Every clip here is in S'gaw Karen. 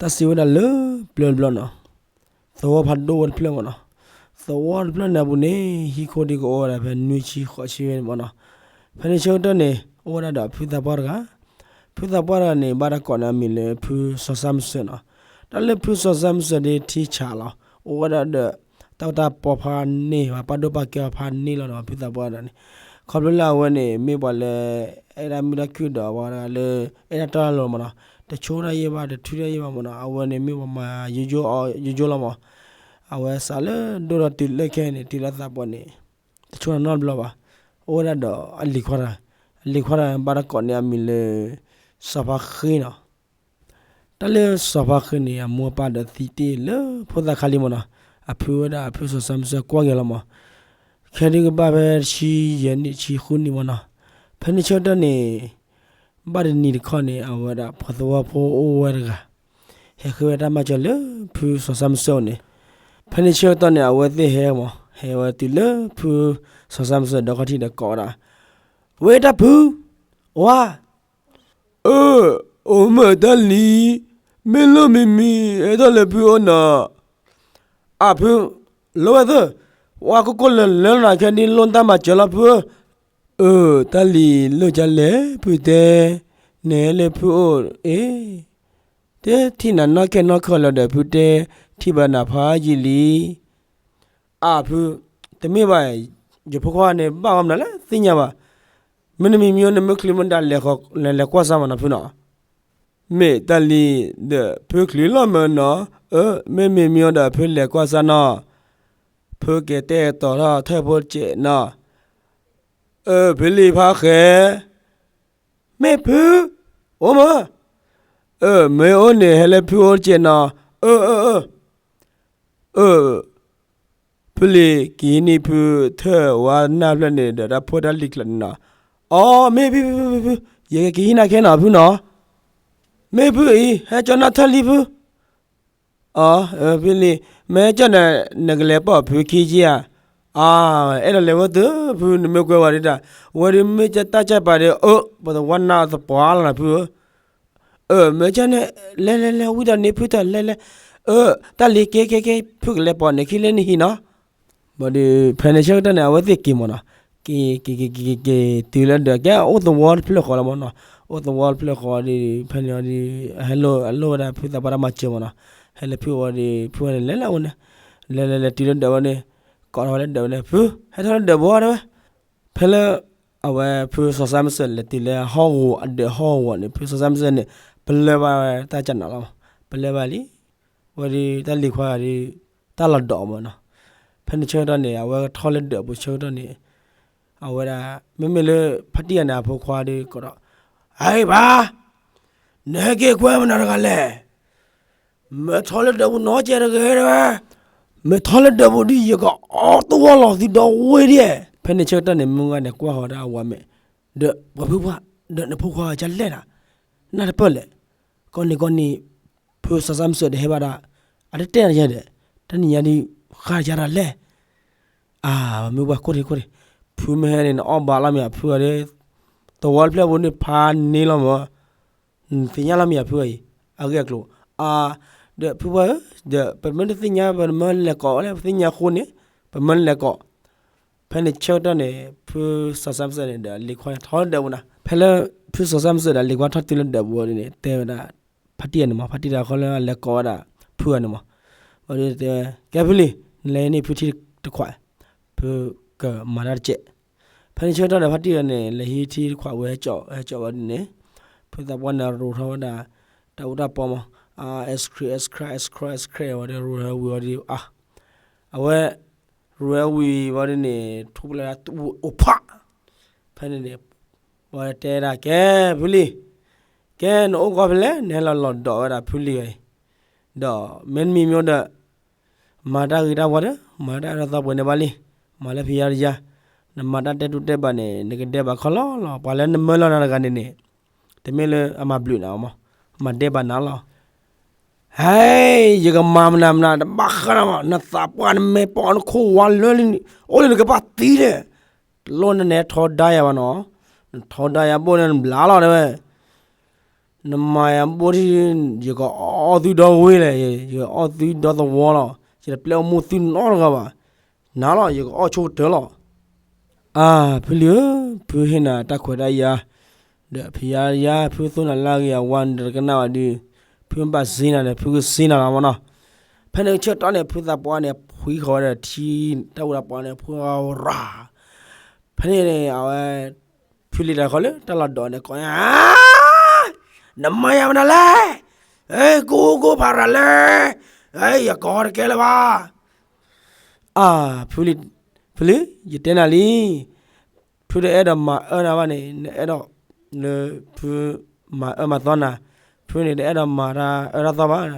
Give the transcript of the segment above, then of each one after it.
တၢ်စံးဝဲဒၣ်လၢပျၢၤတဘျီနီၤ, သဝီဖးဒိၣ်ဝဲတဖျၢၣ်မ့ၢ်နီၤ, သဝီတဖျၢၣ်န့ၣ်အပူၤန့ၣ် ဟံၣ်ခိၣ်ဒံးကအိၣ်ဝဲဒၣ်ဖဲနွံဆံဃိးဆံဝဲန့ၣ်မ့ၢ်နီၤ, ဖဲန့ၣ်ဆၢကတီၢ်န့ၣ် အိၣ်ဝဲဒၣ်ဒီးဖုသးပှၢ်တဂၤ, ဖုသးပှၢ်တဂၤန့ၣ် ဘၣ်တၢ်ကိးန့ၢ်အမံၤလၢဖုစီၤစၢ်မုၢ်စၢၤနီၤ, တၢ်လၢဖုစီၤစၢ်မုၢ်စၢၤဒ်ထံဆးလီၤ, အိၣ်ဝဲဒၣ်ဒီး တၢ်အိၣ်တၢ်ပီဖးန့ၢ်ဘၣ် ပာ်ဒိၣ်ပာ်ကဲအီၤဖးန့ၢ်လီၤဒီး ဖုသးပှၢ်တဂၤန့ၣ်, ခီဖျိလၢအဝဲန့ၣ် မ့ၢ်ပှၤလၢ အဲၣ်ဒၣ်မုာ်တၢ်ခုၣ်ဒီးပှၤတဂၤလၢ အဲၣ်တၢ်တီတၢ်လိၤမ့ၢ်နီၤ, တဆိတၢ်ယံာ်ဘၣ် တထုးတၢ်ယံာ်ဘၣ်မ့ၢ်နီၤ, အဝဲန့ၣ်မ့ၢ်ပှၤမၤယိယိအီၤယိယိလီၤမ့ၢ်, အဝဲစးလၢဒိၣ်ထီၣ်တုၤလၢခဲအံၤန့ၣ် တုၤလၢသးပှၢ်န့ၣ် တဆိတၢ်နီတဘျီဘၣ်, အိၣ်ဝဲဒၣ်ဒီးအလံၤခွါတဂၤ, အလံၤခွါတဂၤဘၣ်တၢ်ကိးန့ၢ်အမံၤလၢ စီၤဖါဃ့နီၤ. တၢ်လၢစီၤဖါဃ့န့ၣ် အမိၢ်အပၢ်ဒီးသံတ့ၢ်လၢဖိသၣ်ခါလံမ့ၢ်နီၤ, အဖုဝဲဒၣ်ဖုစီၤစၢ်မုၢ်စၢၤကွၢ်က့ၤလီၤမ့ၢ်, ခဲဒုးကဘၣ်ဖဲတဆံယဲၢ်နံၣ်တဆံဃုနံၣ်မ့ၢ်နီၤ, ဖဲန့ၣ်ဆၢကတီၢ်န့ၣ် ဘၣ်တနံၤတခီန့ၣ် အဝဲဒၣ်ပှၤသဝီဖိအိၣ်ဝဲတဂၤ ဟဲဃ့ဝဲတၢ်မၤစၢၤလၢဖုစီၤစၢ်မုၢ်စၢၤအအိၣ်န့ၣ်, ဖဲန့ၣ်ဆၢကတီၢ်န့ၣ် အဝဲသ့ၣ်ဟဲမ့ၢ် ဟဲဝဲတုၤလၢဖုစီၤစၢ်မုၢ်စၢၤဒီခီၣ်ထံးဒီးကိးဝဲဒၣ်, ဝဲတၢ်ဖု, ဝါ, အၢ, အိၣ်မ့ၢ်တၢ်လံၤ, မ့ၢ်လိၣ်မံၤမံၤ ဟဲထီၣ်လၢဖုအိၣ်နီၤ, အဖု, လိၣ်ဝဲသၢ, ဝါကိၢ်ကိၢ်လၢၤလၢၤနီၤ ခဲဒ်လိၣ်တၢ်မၤစၢၤလီၤဖုဧၢ, အၢ တၢ်လံၤလိၣ်ကလဲၣ်ဖုတဲ, နဟဲလၢဖုအိၣ်အ့ၣ်, တထံၣ်နၤနီၢ်ခဲနီၢ်ခီလၢၤဒီးဖုတဲ, ထံၣ်ဘၣ်နၤဖးယံာ်လံ, အဖု, တမ့ၢ်ဘၣ်, ယဖိခွါန့ၣ် ဘၣ်ဂီၢ်မနုၤလဲၣ်သ့ၣ်ညါဘၣ်, မ့တမ့ၢ်မ့ၢ်နမ့ၢ်ချုးမ့ၢ်ဒၣ်လဲၤကွၢ်စၢ်မးနီၤဖုနီၤ, မ့ၢ်တၢ်လံၤဒီးဖုချုးလီၤမ့ၢ်နီၤ, အၢ မ့မ့ၢ်မ့ၢ်ဒီးဖုလဲၤကွၢ်စၢ်နီၤ, ဖုက့ၤတဲတီၤထီၣ်ထၢၣ်ဖိတစဲးနီၤ, အၢ ဖုလံၤဖးဃဲ မ့ၢ်ဖု, အိၣ်မး, အၢ မ့ၢ်အိၣ်န့ၣ် ဟဲလၢဖုအိၣ်တစဲးနီၤ, အၢ အၢ အၢ, အၢ, ဖုလံၤက့ၤဟံးန့ၢ်ဖုထၢၣ်ဝါနၢ်ဖျၢၣ်န့ၣ်ဒီးတၢ်ဖိတၢ်လံၤချၢးန့ၣ်နီၤ, အီ မ့ၢ်ဖု ဖု ဖု ဖု, ယကက့ၤဟံးနၤခဲနီၤဖုနီၤ, မ့ၢ်ဖုအံၤ ဟဲကၠီနၢ်ထၢၣ်လံဖု အၢ ဖုလံၤ, မ့ၢ်ကၠီဒီး နကလဲၤပိာ်ဖုခံက့ဧါ, အၢ အဲၣ်ဒိးလဲၤဝဲသၢဖု နမ့ၢ်ကွဲဝဲဒၣ်, ဝဲဒၣ်မ့ၢ်တၢ်ကၢ်ပာ်ဒီး အၢ ပှၤသဝီနၢ်သပှၢ်လီၤနၤဖုဧၢ, အၢ မ့ၢ်ကၠီန့ၣ် လဲၤလဲၤလဲၤ ဝံသးန့ၣ်ဖုတၢ်လဲၤလဲၤ, အၢ တၢ်လံၤက့ၤက့ၤက့ၤ ဖုကလဲၤပိာ်န့ၣ်ခံလၢနဟံၣ်နီၤ ဘၣ်ဒီး ဖဲန့ၣ်ဆၢကတီၢ်န့ၣ် အဝဲသ့ၣ်က့ၤမ့ၢ်နီၤ, က့ၤက့ၤက့ၤက့ၤက့ၤက့ၤတုၤလၢဒၢး ကဲအိၣ်သဝီတဖျၢၣ်ဃီလီၤမ့ၢ်နီၤ, အိၣ်သဝီတဖျၢၣ်ဃီဒီး ဖဲန့ၣ်အီၤဒီး အဟဲလိၣ် အလိၣ်ဝဲဒၣ်ဖုသးပှၢ်တၢ်မၤစၢၤမ့ၢ်နီၤ, ဟဲလၢဖုအဝဲဒီး ဖုဝဲန့ၣ်လဲၤလၢအဝဲန့ၣ်, လဲၤလဲၤလဲၤတုၤလၢဒၢးဝဲန့ၣ်, ကိးထီၣ်ဝဲလၢဒၢးဝဲန့ၣ် ဖု ဟဲထီၣ်လၢဒၢးဘိတဲဝဲ, ဖဲလၢ အဝဲဖုစီၤစၢ်မုၢ်စၢၤလဲၤတုၤလၢဟီၣ်ကဝီၤအဒၢးဟီၣ်ကဝီၤန့ၣ် ဖုစီၤစၢ်မုၢ်စၢၤန့ၣ် ပလၢၢ်ဘၣ်ဝဲတၢ်ကနးလီၤ, ပလၢၢ်ဘၣ်လံ, ဝဲဒီးတၢ်လံၤခွါဒီး တၢ်လီၤဒိးမ့ၢ်နီၤ, ဖဲန့ၣ်ဆၢကတီၢ်န့ၣ် အဝဲထီၣ်လၢဒၢးပူၤဆၢကတီၢ်န့ၣ်, အဝဲဒၣ် မ့မ့ၢ်လၢ ဖါတံၢ်ဂၤန့ၣ် အဖိခွါဒီးကိးဒီး, ဟဲဘၣ်, နဟဲက့ၤကွဲမနုၤတဂၤလဲၣ် မ့ၢ်ထီၣ်လၢဒၢးပူၤနီတစဲးတဂ့ၤတဲဝဲ, မ့ၢ်ထီၣ်လၢဒၢးပူၤဒီး ယကအီၣ်သဝီလီၤသုဒီဝ့ၢ်ဒံး, ဖဲန့ၣ်ဆၢကတီၢ်န့ၣ် မုၢ်ဂၤန့ၣ်ကွၢ်ဃီၤဒီးအဝၤမဲာ်, ဒီးပှၤဖုပှၢ်, ဒီးနဖိခွါကလဲၣ်နၤ, နၢ်တပၢၢ်လဲၣ်, ကီန့ၣ်ကီန့ၣ်, ဖုစီၤစၢ်မုၢ်စၢၤဒီးဟဲဘၣ်ဒၣ်, အတတဲနၤယဲဒီး, တနံၤညါဒီး, ဃါယၤတၢ်လဲၣ် အၢ မုၢ်ပှၢ်ခိၣ်ထံးခိၣ်ထံး, ဖုမ့ၢ်ဟဲန့ၣ် နအီၣ်ဘၣ်လီၤမ့ၢ်ဧါဖုဧါဒီး, သဝီတဖျၢၣ်ပူၤန့ၣ်ဖးန့ၢ်လီၤမ့ၢ်, နသ့ၣ်ညါလီၤမ့ၢ်ဧါဖုအံၤ, အဂ့ၢ်အကျိၤ, အၢ, ဒီးဖုပှၢ်ဧၢ, ဒီးပမ့ၢ်တသ့ၣ်ညါ ပမ့ၢ်လဲၤကိးဝဲလဲၣ် ပသ့ၣ်ညါအဃိန့ၣ်, ပမ့ၢ်လဲၤကိး ဖဲန့ၣ်ဆၢကတီၢ်န့ၣ် ဖုစီၤစၢ်မုၢ်စၢၤန့ၣ်ဒီးလံၤခွါထီၣ်လၢဒၢးပူၤနၤ, ဖဲလၢ ဖုစီၤစၢ်မုၢ်စၢၤဒီးလံၤခွါထီၣ်တုၤလၢဒၢးပူၤန့ၣ် တဲဝဲဒၣ် ဖါတံၢ်ဂၤန့ၣ်မ့ၢ် ဖါတံၢ်တဂၤဃီလၢအလဲၤကိးဝဲဒၣ် ဖုဂၤန့ၣ်မ့ၢ်, ဝံၤဒီးတဲဝဲ, ကဲဖုလံၤ, နလဲၤဟံးန့ၢ်ဖုထံတခွး, ဖုကမၤတၢ်တစဲး, ဖဲန့ၣ်ဆၢကတီၢ်ဒီးဖါတံၢ်ဂၤန့ၣ် လဲၤဟံးထံတခွးဝံၤဟဲကၠီဝဲဒ်န့ၣ်, ဖုသးပှၢ်န့ၣ်ရိးထီၣ်ဝဲဒၣ် တၢ်အူတၢ်ပီမ့ၢ်, အ ice cream ice cream ice cream ice cream ဝံၤဒီးရိးထီၣ်ဝံၤဝံၤဒီး အ အဝဲ ရိးဝံၤဝံၤဒီးန့ၣ် ထူၣ်ဖျဲးဒၣ်တူၢ်အိၣ်ဖး, ဖဲန့ၣ်န့ၣ် ဝဲတဲဒၣ် ကဲ ဖုလံၤ, ကဲ နအိၣ်ဂီၢ်ဖဲလဲၣ် နဟဲလီၤလီၤဒီးဝဲဒၣ်ဖုလံၤအံၤ, ဒီးမ့တမံၤမ့ၢ်ဒီး မၤတၢ်ဂ့ၤတၢ်ဝါဒီး မၤတၢ်အဲၣ်ဒိးသီပှဲၤန့ၣ်ဘၣ်လံ, မၤလၢဖံးယါတယါ, နမၤတၢ်တဲတူၢ်တဲဘၣ်န့ၣ် နကဒဲးဘၣ်ခီလီၤလီၤ, ပှၤလၢနမၢလီၤနၤတဂၤန့ၣ်န့ၣ် တမ့ၢ်လၢအမၤဘျုးနၤမ့ၢ်, မၤဒဲးဘၣ်နၤလီၤ. ဟဲ, ယကမၤမနုၤမနုၤ တဘၣ်ဃးနၤမး, နသးပှၢ်နမဲာ်ပိာ်နခိၣ်ဝါလၢလံ, အိၣ်လၢနကပၢ်သံန့ၣ်, တလိၣ်နနဲထီဒါယၤဘၣ်နီၤ, နထီဒါယၤဘိၣ်န့ၣ်နဘျါလီၤတဲဝဲ, နမၤယၤဘိထံ ယကအီၣ်သုဒီဝ့ၢ်လဲၣ်, ယကအီၣ်သုဒီသဝီလီၤ, ယတပျဲအီၣ်မိၢ်သုနီတဂၤဘၣ်, နၤလီၤ ယကအီၣ်ဆိကတၢၢ်လီၤ. အါ ဖုလံဧၢ, ဖုဟ့ၣ်နၤတၢ်ခွဲးတၢ်ယာ်, ဒီးဖံးယါယါ ဖုသိၣ်နၤလၢအဂ့ၤအဝါ နတကနၣ်ဘၣ်ဒီး, ဖုဘၣ်စ့နၤဒီး ဖုကစ့နၤလီၤမနီၤ. ဖဲန့ၣ်ဆၢကတီၢ်န့ၣ် ဖုသးပှၢ်န့ၣ် ဖှံဃီၤဝဲဒီးထံ တၢ်အူတၢ်ပီန့ၣ် ဖှံဃီၤရၤ ဖဲန့ၣ်န့ၣ် အဝဲ ဖုလံတၢ်ခီလၢတၢ်လီၢ်ဒိးန့ၣ် ကိးညါ, နမၤယၤမနုၤလဲၣ်, ကိၢ်ကိၢ်ဖးရၤလဲၣ်, ယကိးတကဲလၢၤဘၣ်. အါ ဖုလံ, ဖုလံ, ယတဲနၤလံ, ဖုတအဲၣ်ဒိးမၤအၢနၤဘၣ်န့ၣ် နအဲၣ်ဒိးလၢ ဖုမၤအၢမၤသီနၤ, ဖုန့ၣ်တအဲၣ်ဒိးမၤတၢ်အၢတၢ်သီဘၣ်,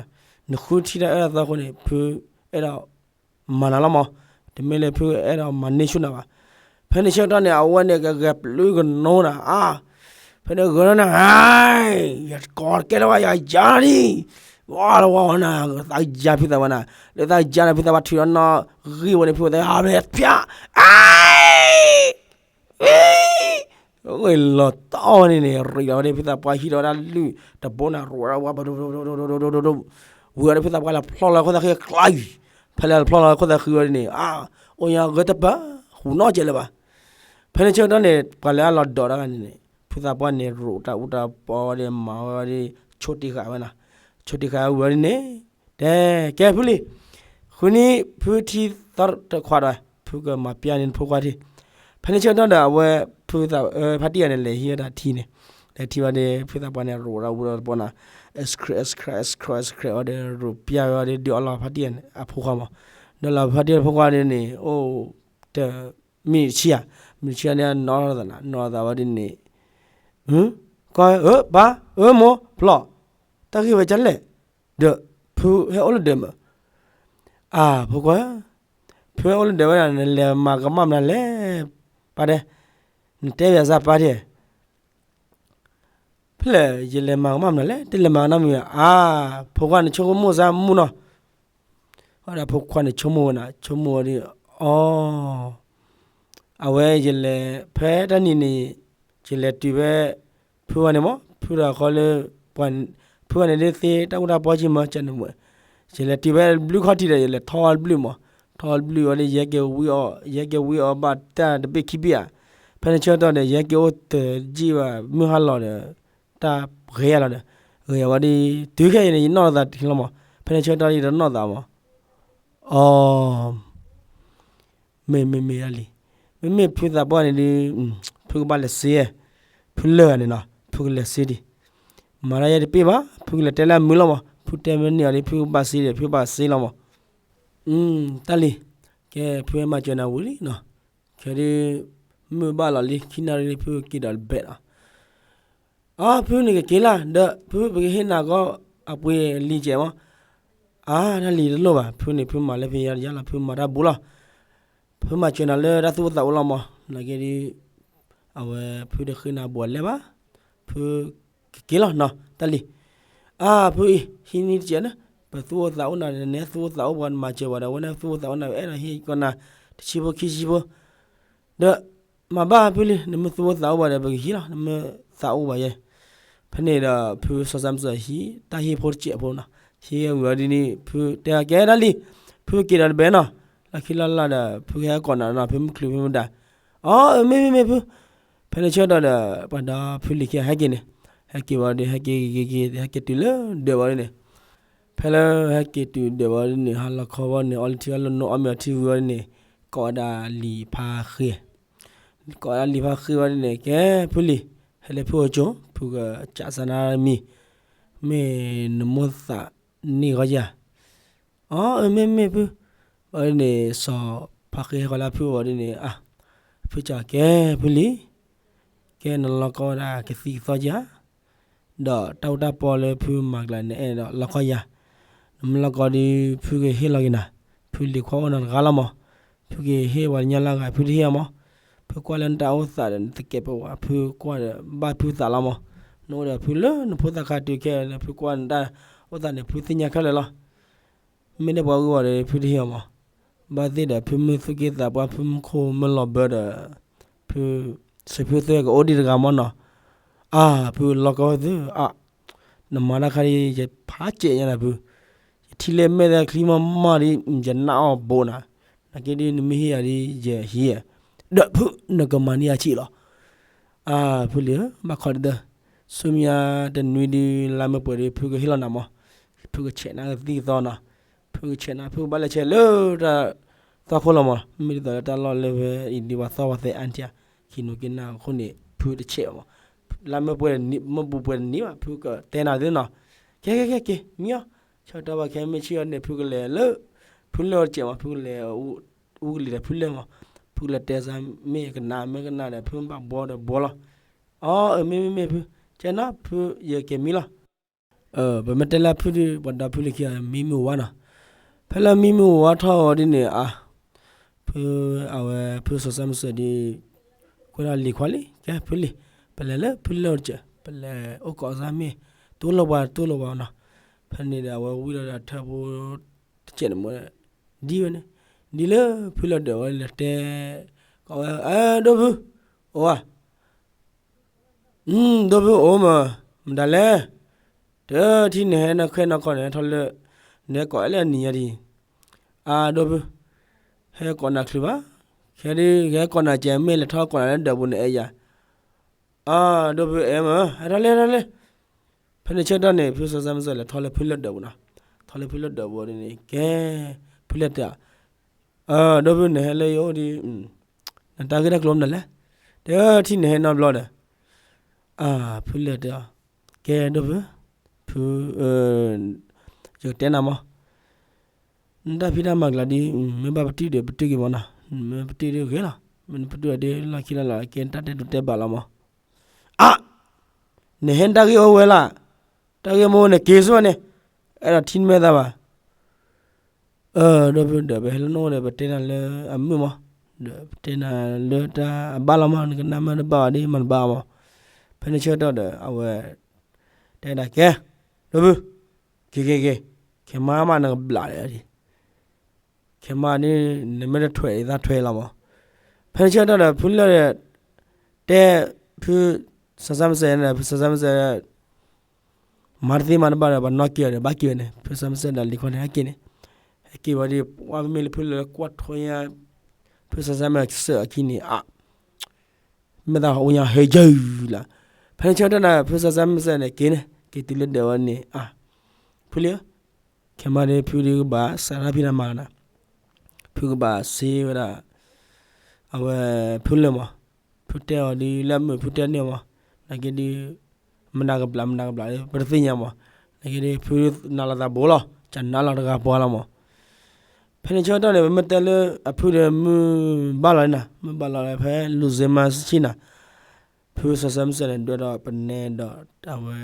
နဃုထံၣ်တၢ်အၢတၢ်သီအဃိန့ၣ် ဖုအဲၣ်ဒိး မၤနၤလီၤမး, တမ့ၢ်လၢဖုအဲၣ်ဒိးမၤန့ၢ်ဆူၣ်နၤဘၣ်. ဖဲန့ၣ်ဆၢကတီၢ်န့ၣ် အဝဲန့ၣ်ကဂဲၤပျုၢ်ကနိနၤ, အါ, ဖဲန့ၣ်ဂဲၤနၤ, ယကိးတကဲလၢၤဘၣ် ယယါနၤဒံး, ဝါလီၤဝါနၤ, သးယါဖုသးပှၢ်နၤ, လၢသးယါနၤ ဖုသးပှၢ်ထုးဒီးနီၢ်ဂံၢ်ဝဲန့ၣ် ဖုသးပှၢ်ဖၠၣ်, အါ ဝဲလီၤတီၢ်ဝဲန့ၣ်န့ၣ် ရံးလီၤဝဲန့ၣ် ဖုသးပှၢ်ဟံးထီၣ်ဝဲဒၣ်လုၢ်တဘိနၤ ရူးဝဲဒၣ်ဝါ ဝံၤအီၤဒီးဖုသးပှၢ်လဲၤဖျီလီၤခိၣ်သးဃံအကျါအံၤ, ဖဲလဲၤဖျီလီၤခိၣ်သးဃံဝဲဒၣ်န့ၣ် အါ, အိၣ်ညါဂဲၤတပၤ, ဟူးနီၢ်ကဲလၢၤဘၣ်. ဖဲန့ၣ်ဆၢကတီၢ်န့ၣ် ပှၤလၢအလီၤဒိးတၢ်ဂၤန့ၣ်န့ၣ် ဖုသးပှၢ်န့ၣ် ရူးတၢ်အူတၢ်ပီဝဲဒၣ် မၤဝဲဒၣ် ဆိတံၢ်ဃာ်ဝဲနၤ, ဆိတံၢ်ဃာ်ဝံၤအီၤဒ်န့ၣ်, တဲ ကဲဖုလံ, ဃုနံၤဖုထံသီတခွးဒီး ဖုကမၤပျၢ်န့ၢ်နဖိခွါထံ ဖဲန့ၣ်ဆၢကတီၢ်ဒီး အဝဲ ဖုသး ဖါတံၢ်ဂၤန့ၣ် လဲၤဟံးဝဲဒၣ်ထံန့ၣ်, လဲၤထံဝဲဒီး ဖုသးပှၢ်န့ၣ် ရူးဒီးဝံၤဒီးတဘိနၤ, အဲးဆှဲး အဲးဆှဲး အဲးဆှဲး အဲးဆှဲးဝဲဒီး ရူးပျၢ်ဝဲဒီး ဒုးအီလီၤဖါတံၢ်ဂၤန့ၣ် အဖိခွါမး, ဒီးလီၤဖါတံၢ်ဂၤဖိခွါန့ၣ်န့ၣ် အိၣ်တ မ့ၢ်ဆံဧါ, မ့ၢ်ဆံဧါန့ၣ် နီၢ်သးနၤ နီၢ်သးဝဲဒ်န့ၣ်, ကီ အၢ ပၢ် အၢ မိၢ် ဖျီၣ်, တၢ်ဂ့ၢ်ဝဲဒ်လဲၣ်, ဒီး ဖုဟဲအိၣ်လၢဒၢးမး, အါ ဖိခွါ, ဖုဟဲအိၣ်လၢဒၢးဝဲဒၣ် နလဲၤမၤကမၣ်မနုၤလဲၣ်, ပၢ်တဲ, နတဲယၤစၢ်ပၢ်တဲ ဖဲလဲၣ် ယလဲၤမၤကမၣ်မနုၤလဲၣ်, တလဲၤမၤကမၣ်မံၤဘၣ်, အါ ဖိခွါန့ၣ်ဆိကမိၣ်စၢ်မုၢ်နီၤ, အဒီးဖိခွါန့ၣ်ဆိကမိၣ်ဝဲနၤ ဆိကမိၣ်ဝဲဒီး အီ အဝဲယလဲၤ ဖဲတၢ်နံၤန့ၣ် ယလဲၤတုၤဖဲ ဖုဝဲန့ၣ်မး ဖုဒီးခီလၢ ဖုဝဲန့ၣ်ဒ်သ့တၢ်အိၣ်တၢ်ပီကံမး ကန့ၣ်မး, ယလဲၤတုၤဖဲဘျုးခီၣ်ထံးဒီး ယလဲၤထီၣ်ဘျုးမး, ထီၣ်ဘျုးဝဲဒီး ယဟဲက့ၤဝံအီၤ ယဟဲက့ၤဝံအီၤဘၣ်တၢ်တဘ့ၣ်ခံဘ့ၣ်ဧါ, ဖဲန့ၣ်ဆၢကတီၢ်ဒီး ယဟဲက့ၤအိၣ်တယံာ်ဘၣ်မုၢ်ဟါလီၤဒီး တၢ်ဂဲၤယၤလီၤဒီး ဂဲၤယၤဝဲဒီး တုၤခဲအံၤန့ၣ် ယနီၢ်သးတလီၤမး, ဖဲန့ၣ်ဆၢကတီၢ်ယတနီၢ်သးမး အီ မ့မ့ၢ်မ့ၢ်လံ, မ့မ့ၢ်ဖုသးပှၢ်န့ၣ်ဒီး ဖုကဘၣ်လဲၤစ့, ဖုလၢာ်ဂၤန့ၣ်နီၤ ဖုကလဲၤစ့ဒံး, မၤတၢ်ယဲတပ့ၢ်ဘၣ် ဖုကလဲၤတဲလၢအမုာ်လီၤမး, ဖုတဲမ့ၢ်န့ၢ်အီၤဒီး ဖုကဘၣ်စ့ဒီး ဖုကဘၣ်စ့လီၤမး, တၢ်လံ, ကဲ ဖုမၤစၢၤနၤဝံၤလံနီၤ, ခဲဒုး မုၢ်ဘၣ်လီၤလံ ခံနၣ်ရံၣ်လံ ဖုက့ၤဒီးတဘဲးနီၤ အါ ဖုန့ၣ်ကက့ၤလၢ် ဒီးဖုပကဟ့ၣ်နၤကီၢ်အပှ့ၤလံၤကဲးမး, အါ တၢ်လံၤတလိၣ်ဘၣ် ဖုန့ၣ် ဖုမၤလၢဖဲယါလီၤ ဖုမၤတၢ်ဘူးလီၤ, ဖုမၤစၢၤနၤလၢတၢ်သူၣ်အိၣ်သးအိၣ်လီၤမး, နာ်က့ဒီး အဝဲဖုတဃ့နၤဘူးအလဲၣ်ဘၣ်, ဖုကက့ၤလီၤနီၤ တၢ်လံၤ, အါ ဖုအံၤ ဟံးန့ၢ်တစဲးန့ၣ် ပသူၣ်အိၣ်သးအိၣ်နၤ နသူၣ်အိၣ်သးအိၣ်ပှၤ နမၤစၢၤပှၤဒီး အဝဲန့ၣ်သူၣ်အိၣ်သးအိၣ်နၤ အဲၣ်ဒိးဟ့ၣ်ကီးနၤ တဆံဖိခံဆံဖိ ဒီး မၤဘၣ်ဖုလံ နမ့ၢ်သူၣ်အိၣ်သးအိၣ်ဘၣ်ဒီး ပကဟံးလီၤ နမ့ၢ်သးအိၣ်ဘၣ်ယဲ, ဖဲန့ၣ်ဒီး ဖုစီၤစၢ်မုၢ်စၢ်ဟံး တၢ်ဟ့ၣ်ဖိတစဲးဖိနီၤ, ဟံးဝံၤအီၤဒ်န့ၣ် ဖုတဲကဲတၢ်လံၤ, ဖုက့ၤဒီးတဘဲနီၤ, လီၢ်ခံလီၢ်လၢ်ဒီး ဖုကဟဲကိးနၤနီၤ ဖုမုၢ်ချုးဖုမုၢ်ဒါ, အီ မ့မ့ၢ်မ့ၢ်ဖု, ဖဲန့ၣ်ဆၢကတီၢ်ဒီး ပှၤဒီဖုလံၤခံဂၤဟဲက့ၤန့ၣ်, ဟဲက့ၤဝံၤဒီး ဟဲက့ၤက့ၤက့ၤက့ၤ ဟဲက့ၤတုၤလၢဒၢးဝံၤဒ်န့ၣ် ဖဲလၢဟဲက့ၤတုၤဒၢးဝံၤဒ်န့ၣ် ဟါလီၤခီဝံၤန့ၣ် အီလၢထံအီလၢနိ အီမ့ၤအီထံဝံၤဝံၤဒ်န့ၣ် ကိးဝဲဒၣ်လံာ်ဖါဃ့, ကိးဝဲဒၣ်လံာ်ဖါဃ့ဝံၤဒ်န့ၣ် ကဲဖုလံၤ, ဟဲလၢဖုအိၣ်ကၠိ ဖုကစးစါနၤမံၤ, မ့ၢ်နမိၢ်သးန့ၢ်ဂီၢ်ယၤ, အီ အၢ မ့ၢ်မ့ၢ်ဖု, ဝံၤဒ်န့ၣ် စီၤဖါဃ့ဟဲဃီၤလၢဖုအိၣ်ဝံၤဒ်န့ၣ် အါ, ဖုကၠီကဲဖုလံၤ ကဲနလီၤကီဝဲဒၣ်ကသံၣ်ကသီကၢ်, ဒီးတၢ်အူတၢ်ပီလၢဖုမၤကျါန့ၣ် အဲၣ်ဒိးလီၤကီယၤ, နမ့ၢ်လီၤကီဒီး ဖုကဟ့ၣ်လီၤက့ၤနၤ, ဖုလံၤခွါအိၣ်နၤတဂၤလီၤမး, ဖုကဟ့ၣ်ပှၤကညီလၢအဂၤ ဖုတဟ့ၣ်အီၤမး, ဖုကွၢ်လၢနတၢ်အိၣ်သးဒီးနသကဲးပဝး ဖုကွၢ်ဒီးဘၣ်ဖုသးလီၤမး, နအိၣ်ဒီးဖုလၢနဖိသၣ်ခါတုၤခဲအံၤ ဖုကွၢ်နတၢ်အိၣ်သးန့ၣ် ဖုသ့ၣ်ညါခဲလၢာ်လီၤ မ့ၢ်ဒ်ပှၤဂုၤဂၤဒီး ဖုတဟ့ၣ်အီၤမး, ဘၣ်သ့ၣ်ဒီး ဖုမုၢ်သူၣ်က့သးပှၢ် ဖုမုၢ်ခိၣ်မုၢ်လီၤဘၢဒီး ဖု စံးဖုသ့ၣ်ကအိၣ်ဒံးတဂၤမးနီၤ, အါ ဖုလီၤကီဝဲသု အါ, နမၤတၢ်ခါဒ် ယဖးစဲးညါနၤဖု, ယထံၣ်လၢမဲာ်သၣ်ချံမီၢ်မီၢ်ဒ် ယနာ်အီၤဘိးနၤ, နာ်က့ဒ်နမ့ၢ်ဟ့ၣ်ယၤဒ်ယဟ့ၣ်ယၤ, ဒီးဖု နကမၤန့ၢ်အဆံးလီၤ. အၢ ဖုလံၤဧၢ, ဘၣ်ခီဒ်သၢ, ဆူမဲာ်ညါတနွံဒ်လါမ့ၢ်ပှဲၤဒ် ဖုကဟ့ၣ်လီၤနၤမး, ဖုကဆဲးနၤကသံၣ်ကသီနီၤ, ဖုကဆဲးနၤ ဖုကဘၣ်လဲၤဆဲးလၢတၢ်သီခိၣ်လီၤမး, မ့ၢ်ဒ်သိးလၢတၢ်လီၢ်လၢဖဲအံၤဒ်ပှၤသီပှၤသဲအါထံၣ်ဧါ, ခံနူၤက့နၢ်အဃိန့ၣ် ဖုတဆဲးဘၣ်မး, လါမ့ၢ်ပှဲၤ မ့ၢ်ဘူးပှဲၤတနံၤဘၣ် ဖုကတဲနၤသ့နီၤ, ကဲကဲကဲက့ၤ မံအီၤ, ဆၢကတီၢ်ဘၣ်ခဲမ့ၢ်ဆံၣ်အီၤန့ၣ် ဖုကလဲၤလၢ ဖုလၢၢ်အီၤတစဲးမး ဖုကလဲၤ အူကလံၤဒီးဖုလၢၢ်မး, ဖုကလဲၤတဲစၢ်မ့ၢ်ကနၣ် မ့ၢ်ကနၣ်ဒီး ဖုဘၣ်ဘှီဒီးဘှီလီၤ. အီ အၢ မ့မ့ၢ်မ့ၢ်ဖု, ကဲနီၤ ဖုယက့ၤမံလီၤ. ပမ့ၢ်တဲလၢဖုဒ် ပှၤဒီဖုလၢခံဂၤ မံမ့ၢ်အိၣ်ဝါနီၤ, ဖဲလၢမံမ့ၢ်အိၣ်ဝါထီၣ်အီၤဒ်န့ၣ် အၢ ဖု အဝဲဖုစီၤစၢ်မုၢ်စၢၤဒ် ကွဲးလီၤလံၤခွါလံ, ကဲဖုလံၤ, ပလဲၤလၢဖုလၢၢ်အီၤတစဲး ပလဲၤအိၣ်ကိးစၢ်မ့ၢ် တိၢ်လိာ်ပှၤတိၢ်လိာ်ပှၤနီၤ, ဖဲန့ၣ်ဒီးအဝဲဝံၤဒီးထၢဖိတစဲးန့ၣ်မ့ၢ် ဒ်ဝဲန့ၣ်, ဒ်လၢဖုလၢၢ်ဒၢးဝဲလဲၤတဲ ကိးဝဲ အဲ ဒိဖု အိၣ်ဧါ, ဒိဖုအိၣ်မး, မတၤလဲၣ်, တထံၣ်နဟဲနီၢ်ခဲနီၢ်ခီန့ၣ် ဟဲထီၣ်လၢ နဟဲကိးအဲၣ်လၢအနံၤညါဒ်, အၢ ဒိဖု ဟဲကိးနၤချုးဘၣ်, ခဲဒ် ကဟဲကိးနၤကဲ မ့ၢ်လဲၤထီၣ်ကိးနၤလၢဒၢးပူၤန့ၣ် အဲၣ်ယၤ, အၢ ဒိဖုအဲၣ်မး ဟဲထီၣ်လၢ ဟဲထီၣ်လၢ ဖဲန့ၣ်ဆၢကတီၢ်န့ၣ် ဖုစီၤစၢ်မုၢ်စၢၤလဲၤထီၣ်လၢဖုလၢၢ်ဒၢးပူၤနီၤ, ထီၣ်လၢဖုလၢၢ်ဒၢးပူၤန့ၣ် ကဲ ဖုလၢၢ်တဲအီၤ, ဒိဖုနဟဲလၢယအိၣ်ဒ် နတၢ်ဂ့ၢ်တၢ်ကျိၤမနုၤလဲၣ်, တထံၣ်နဟဲနီတဘျီဒီး, အၢ ဖုလၢၢ်တဲအီၤ, ကဲဒိဖု, ဖု ယကတဲနၤမး, နတၢ်ဖံးတၢ်မၤကျါဒ် မ့ၢ်ဘၣ်ပတုာ်ဒီးပတုာ်က့ၤမးနီၤ, မ့ၢ်ပတုာ်ဒ်ဂ့ၤလီၤ, မ့ၢ်နပတုာ်ဒ်လီၢ်ခံလီၢ်လီၤ ကဲတၢ်တဲဒိးတဲဘၣ်လီၤမး, အၢ နဟဲတၢ်ဂ့ၢ်အိၣ်ဝဲလၢ်, တၢ်ဂ့ၢ်မ့ၢ်အိၣ်န့ၣ်က့ၤဆိန့ၣ်, အဲၣ်ဒိးထံၣ်နမဲာ်သးဘၣ် အၢ ဒိဖုဒီး ပဟဲလၢနအိၣ်ဒီး ပတဲနၤလၢအမုာ်မး, ဒီးပတဲနၤလၢတၢ်အဘၣ်လီၤမး, နကနၣ်မ့ၢ်တဘၣ်ဘၣ်ဒ် မၤတဘၣ်မး, ဖဲန့ၣ်ဆၢကတီၢ်ဒီး အဝဲ တဲဒၣ်ကဲ, ဒိဖု, က့ၤက့ၤက့ၤ, ခဲမးမးနကဘျးဒီး ခဲမးဒ် နမ့ၢ်တထွဲးဒ်သးထွဲးလီၤမး, ဖဲန့ၣ်ဆၢကတီၢ်ဒီး ဖုလၢၢ်ဒီး တဲ ဖုစီၤစၢ်မုၢ်စၢၤန့ၣ် ဖုစီၤစၢ်မုၢ်စၢၤ မၤတသ့မၤတဘၣ်ဒီး ပှၤနီၣ်က့ၤအီၤဒီး ဘၣ်က့ၤဝဲန့ၣ် ဖုစီၤစၢ်မုၢ်စၢၤဒီးလံၤခွါန့ၣ် ဟဲက့ၤန့ၣ်, ဟဲက့ၤဝဲဒ် ပှၤမ့မ့ၢ်လၢဖုလၢၢ်ကွၢ်ထွဲညါ ဖုစီၤစၢ်မုၢ်စၢၤအခံန့ၣ် အ မဲာ်သၣ်အိၣ်ညါဟဲယၢၢ်လီၤ, ဖဲန့ၣ်ဆၢကတီၢ်န့ၣ် ဖုစီၤစၢ်မုၢ်စၢၤန့ၣ် က့ၤန့ၣ် က့ၤတုၤလၢဒၢးဝဲန့ၣ် အ ဖုလံၤဧၢ, ခဲမးဒ် ဖုဒ်ကဘၣ်စးထီၣ်ဖံးတၢ်မၤနၤ, ဖုကဘၣ်စ့ဝဲဒၣ် အဝဲ ဖုလၢၢ်မး, ဖုတဲအီၤဒ်လၢအမုာ် ဖုတဲန့ၢ်မး, နာ်က့ဒ် မတၤကဘျး မတၤကဘျး ပတသ့ၣ်ညါမး, နာ်က့ဒ် ဖုနးလီၤသးဘိလီၤ ကနးလီၤတဂၤပှၤလီၤမး, ဖဲန့ၣ်ဆၢကတီၢ်န့ၣ် ပမ့ၢ်တဲလၢအဖုဒီးမုၢ်ဘၣ်လီၤနၤ, မုၢ်ဘၣ်လီၤဖဲလူၤစ့မါဆံၣ်နၤ, ဖုစီၤစၢ်မုၢ်စၢၤန့ၣ် ဒွဲၣ်ဒီးပနဲဒီး အဝဲ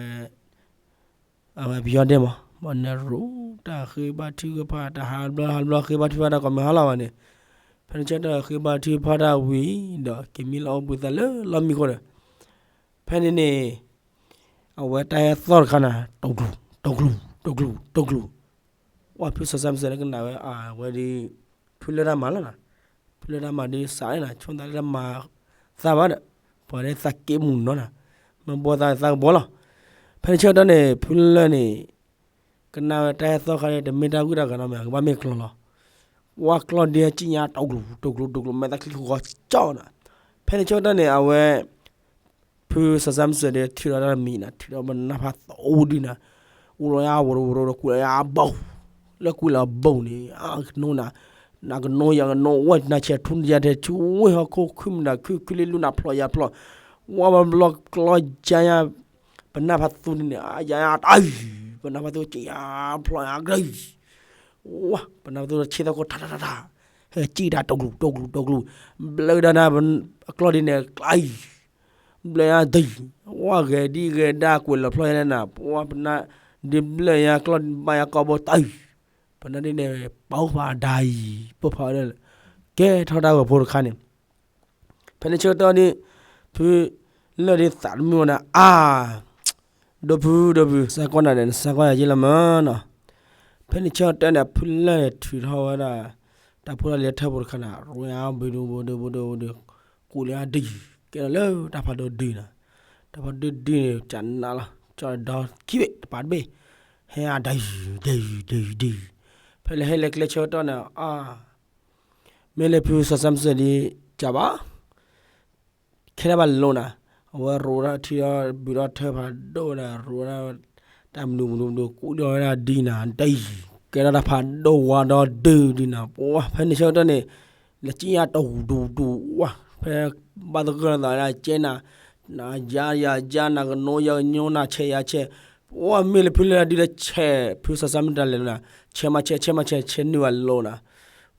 အဝဲပယီၤဒဲးမး, ဘၣ်နဲရူ တၢ်ဃ့ဘါထုကဖၣ် တၢ်ဟးဘျီဟးဘျီဃ့ဘါထုကဖၣ်တၢ်ကိးမုၢ်ဟါလီၤဘၣ်န့ၣ်, ဖဲန့ၣ်ဆၢကတီၢ်ဃ့ဘါထုကဖၣ်တၢ်ဝံၤဒီး က့ၤမံလီၤအိၣ်ဘှံးသးလၢလီၢ်မံခိၣ်ဒီး ဖဲန့ၣ်န့ၣ် အဝဲတၢ်ဟဲသီၣ်တခါနၤ တိာ်ကျူၤ တိာ်ကျူၤ တိာ်ကျူၤ တိာ်ကျူၤ, ဝဲဖုစီၤစၢ်မုၢ်စၢၤန့ၣ်ကနၣ်ဝဲ အဝဲဒ် ဖုလၢၢ်တၢ်မၤလီၤနၤ, ဖုလၢၢ်တၢ်မၤဒ်စးန့ၣ်နၤ ဆိသးလၢတၢ်မၤသးဘၣ်ဒီး ပှၤဒ်သးက့မူၤနီၤနၤ, မ့ၢ်ဘှီသးသးကဘှီလီၤ, ဖဲန့ၣ်ဆၢကတီၢ်န့ၣ် ဖုလၢၢ်န့ၣ် ကနၣ်ဝဲတၢ်ဟဲသီၣ်ခါန့ၣ် တမ့ၢ်တၢ်ဂုၢ်တၢ်ဂၤနီတမံၤ ကဘၣ်မ့ၢ်ကျီလီၤ, ဝဲကျီဒ်စံၣ်ညါ တိာ်ကျူၤ တိာ်ကျူၤ တိာ်ကျူၤ မဲာ်သၣ်ချံဂီၤကၠီနၤ, ဖဲန့ၣ်ဆၢကတီၢ်န့ၣ် အဝဲ ဖုစီၤစၢ်မုၢ်စၢၤဒီး ထုးထီၣ်တၢ်တမံၤနၤ ထုးထီၣ်ပနၢ်ဖးသီဒုနၤ, အိၣ်လီၤယါဝရူဝရူဒီး ကွံာ်လီၤယါဘိၣ်, လၢကွံာ်လီၤဘိၣ်န့ၣ် အကနိနၤ, နကနိယကနိ ဝဲနၤဆဲးထူယၤထဲးဆူ ဝ့ၢ်ဟီၣ်ခိၣ်ခုၣ်မုၢ်နၤခုၣ် ခုၣ်လ့လူနၤဖျိယၤဖျိ, ဝဲဘျီကျီယါညါ, ပနၢ်ဖးသူန့ၣ် ယါယါတၢ်အံၤ, ပနၢ်ဖးသူက့ယါဖျိယါကရၢ ဝဲ ပနၢ်ဖးသူဆ့သီခိၣ်ထးထးထးထး, ဟဲကံၣ်တၢ်တိာ်ကျူၤ တိာ်ကျူၤ တိာ်ကျူၤ, ဘျၢဒၣ်နၤ အကျီၢ်ဒ်န့ၣ် ကျါအံၤ, ဘျၢယါဒံၣ်, ဝဲဂဲၤဒ်ဂဲၤဒါကွံာ်လီၤဖျိယါန့ၣ်နၤ, ဝဲပနၢ်ဒ်ဘျၢယါကျီၢ်ဘၣ်ယါကီၢ်ဘိတၢ်အံၤ, ပနၢ်ဒ်န့ၣ် ပာ်အိၣ်ဖးအဒါအံၤ, ပာ်ဖးဝဲဒၣ်လၢ ကဲထီၣ်တၢ်ဂီၤဖိတခါန့ၣ် ဖဲန့ၣ်ဆၢကတီၢ်ဒ် ဖုလၢၢ်ဒ်သးတမုာ်ဝဲဒၣ် အါ, ဒီဖု ဒီဖု စါကွၢ်နၤဒီး နစါကွၢ်ယၤယ့လီၤမးနီၤ, ဖဲန့ၣ်ဆၢကတီၢ်န့ၣ် ဖုလၢၢ်န့ၣ်ထုးထီၣ်ဝဲဒၣ် တၢ်ဖိတၢ်လံၤထၢၣ်ဖိတခါန့ၣ် ရူယါဘုဒုဘုဒုဘုဒုဘုဒု, ကူးလၢယါဒံၣ်, ကဲထီၣ်လၢတၢ်ဖးဒိၣ်ဒုန့ၣ်, တၢ်ဖးဒိၣ်ဒုန့ၣ် ကနးလီၤ ကၠီဒီခံဘ့ၣ်တပၤတဘ့ၣ်, ဟဲအဒၣ်ယုၢ် ဒၣ်ယုၢ် ဒၣ်ယုၢ် ဒၣ်ယုၢ်, ဖဲလဲၣ်ဟဲလၢကျဲဆၢကတီၢ်န့ၣ် အါ မ့ၢ်လၢဖုစီၤစၢ်မုၢ်စၢၤဒ် ကၢ်ဘၣ် ခဲလၢာ်ဘၣ်လိၤနၤ, အဝဲရိးဝဲဒၣ်ထံဒီးဘုးဒီးထၢဖးဒိၣ်ဝဲဒၣ် ရိးဝဲဒၣ် တၢ်မနုၤမနုၤမနုၤ ကူၣ်ဒီးဝဲဒၣ်ဒ်နၤ ဒ် ကဲထီၣ်တၢ်ဖးဒိၣ်ဝါဒီဒုဒ်နၤ ပှၤ ဖဲန့ၣ်ဆၢကတီၢ်န့ၣ် လဲၤကံၣ်ညါတဝူၤတဝူၤတဝူၤဝါ ဖဲဘၣ်သဂၢၢ်သးဒၣ်ကဲနၤ နၤယါယၤယါ နၤကနိယၤကနိ နၤဆဲးယၤဆဲး, ပှၤမ့ၢ်လၢဖုလၢဒုဒီးဆဲး ဖုစီၤစၢ်မုၢ်တၢ်လဲၤလီၤနၤ ဆဲးမၤဆဲး ဆဲးမၤဆဲး ဆဲးနုာ်ဘၣ်လိၤနၤ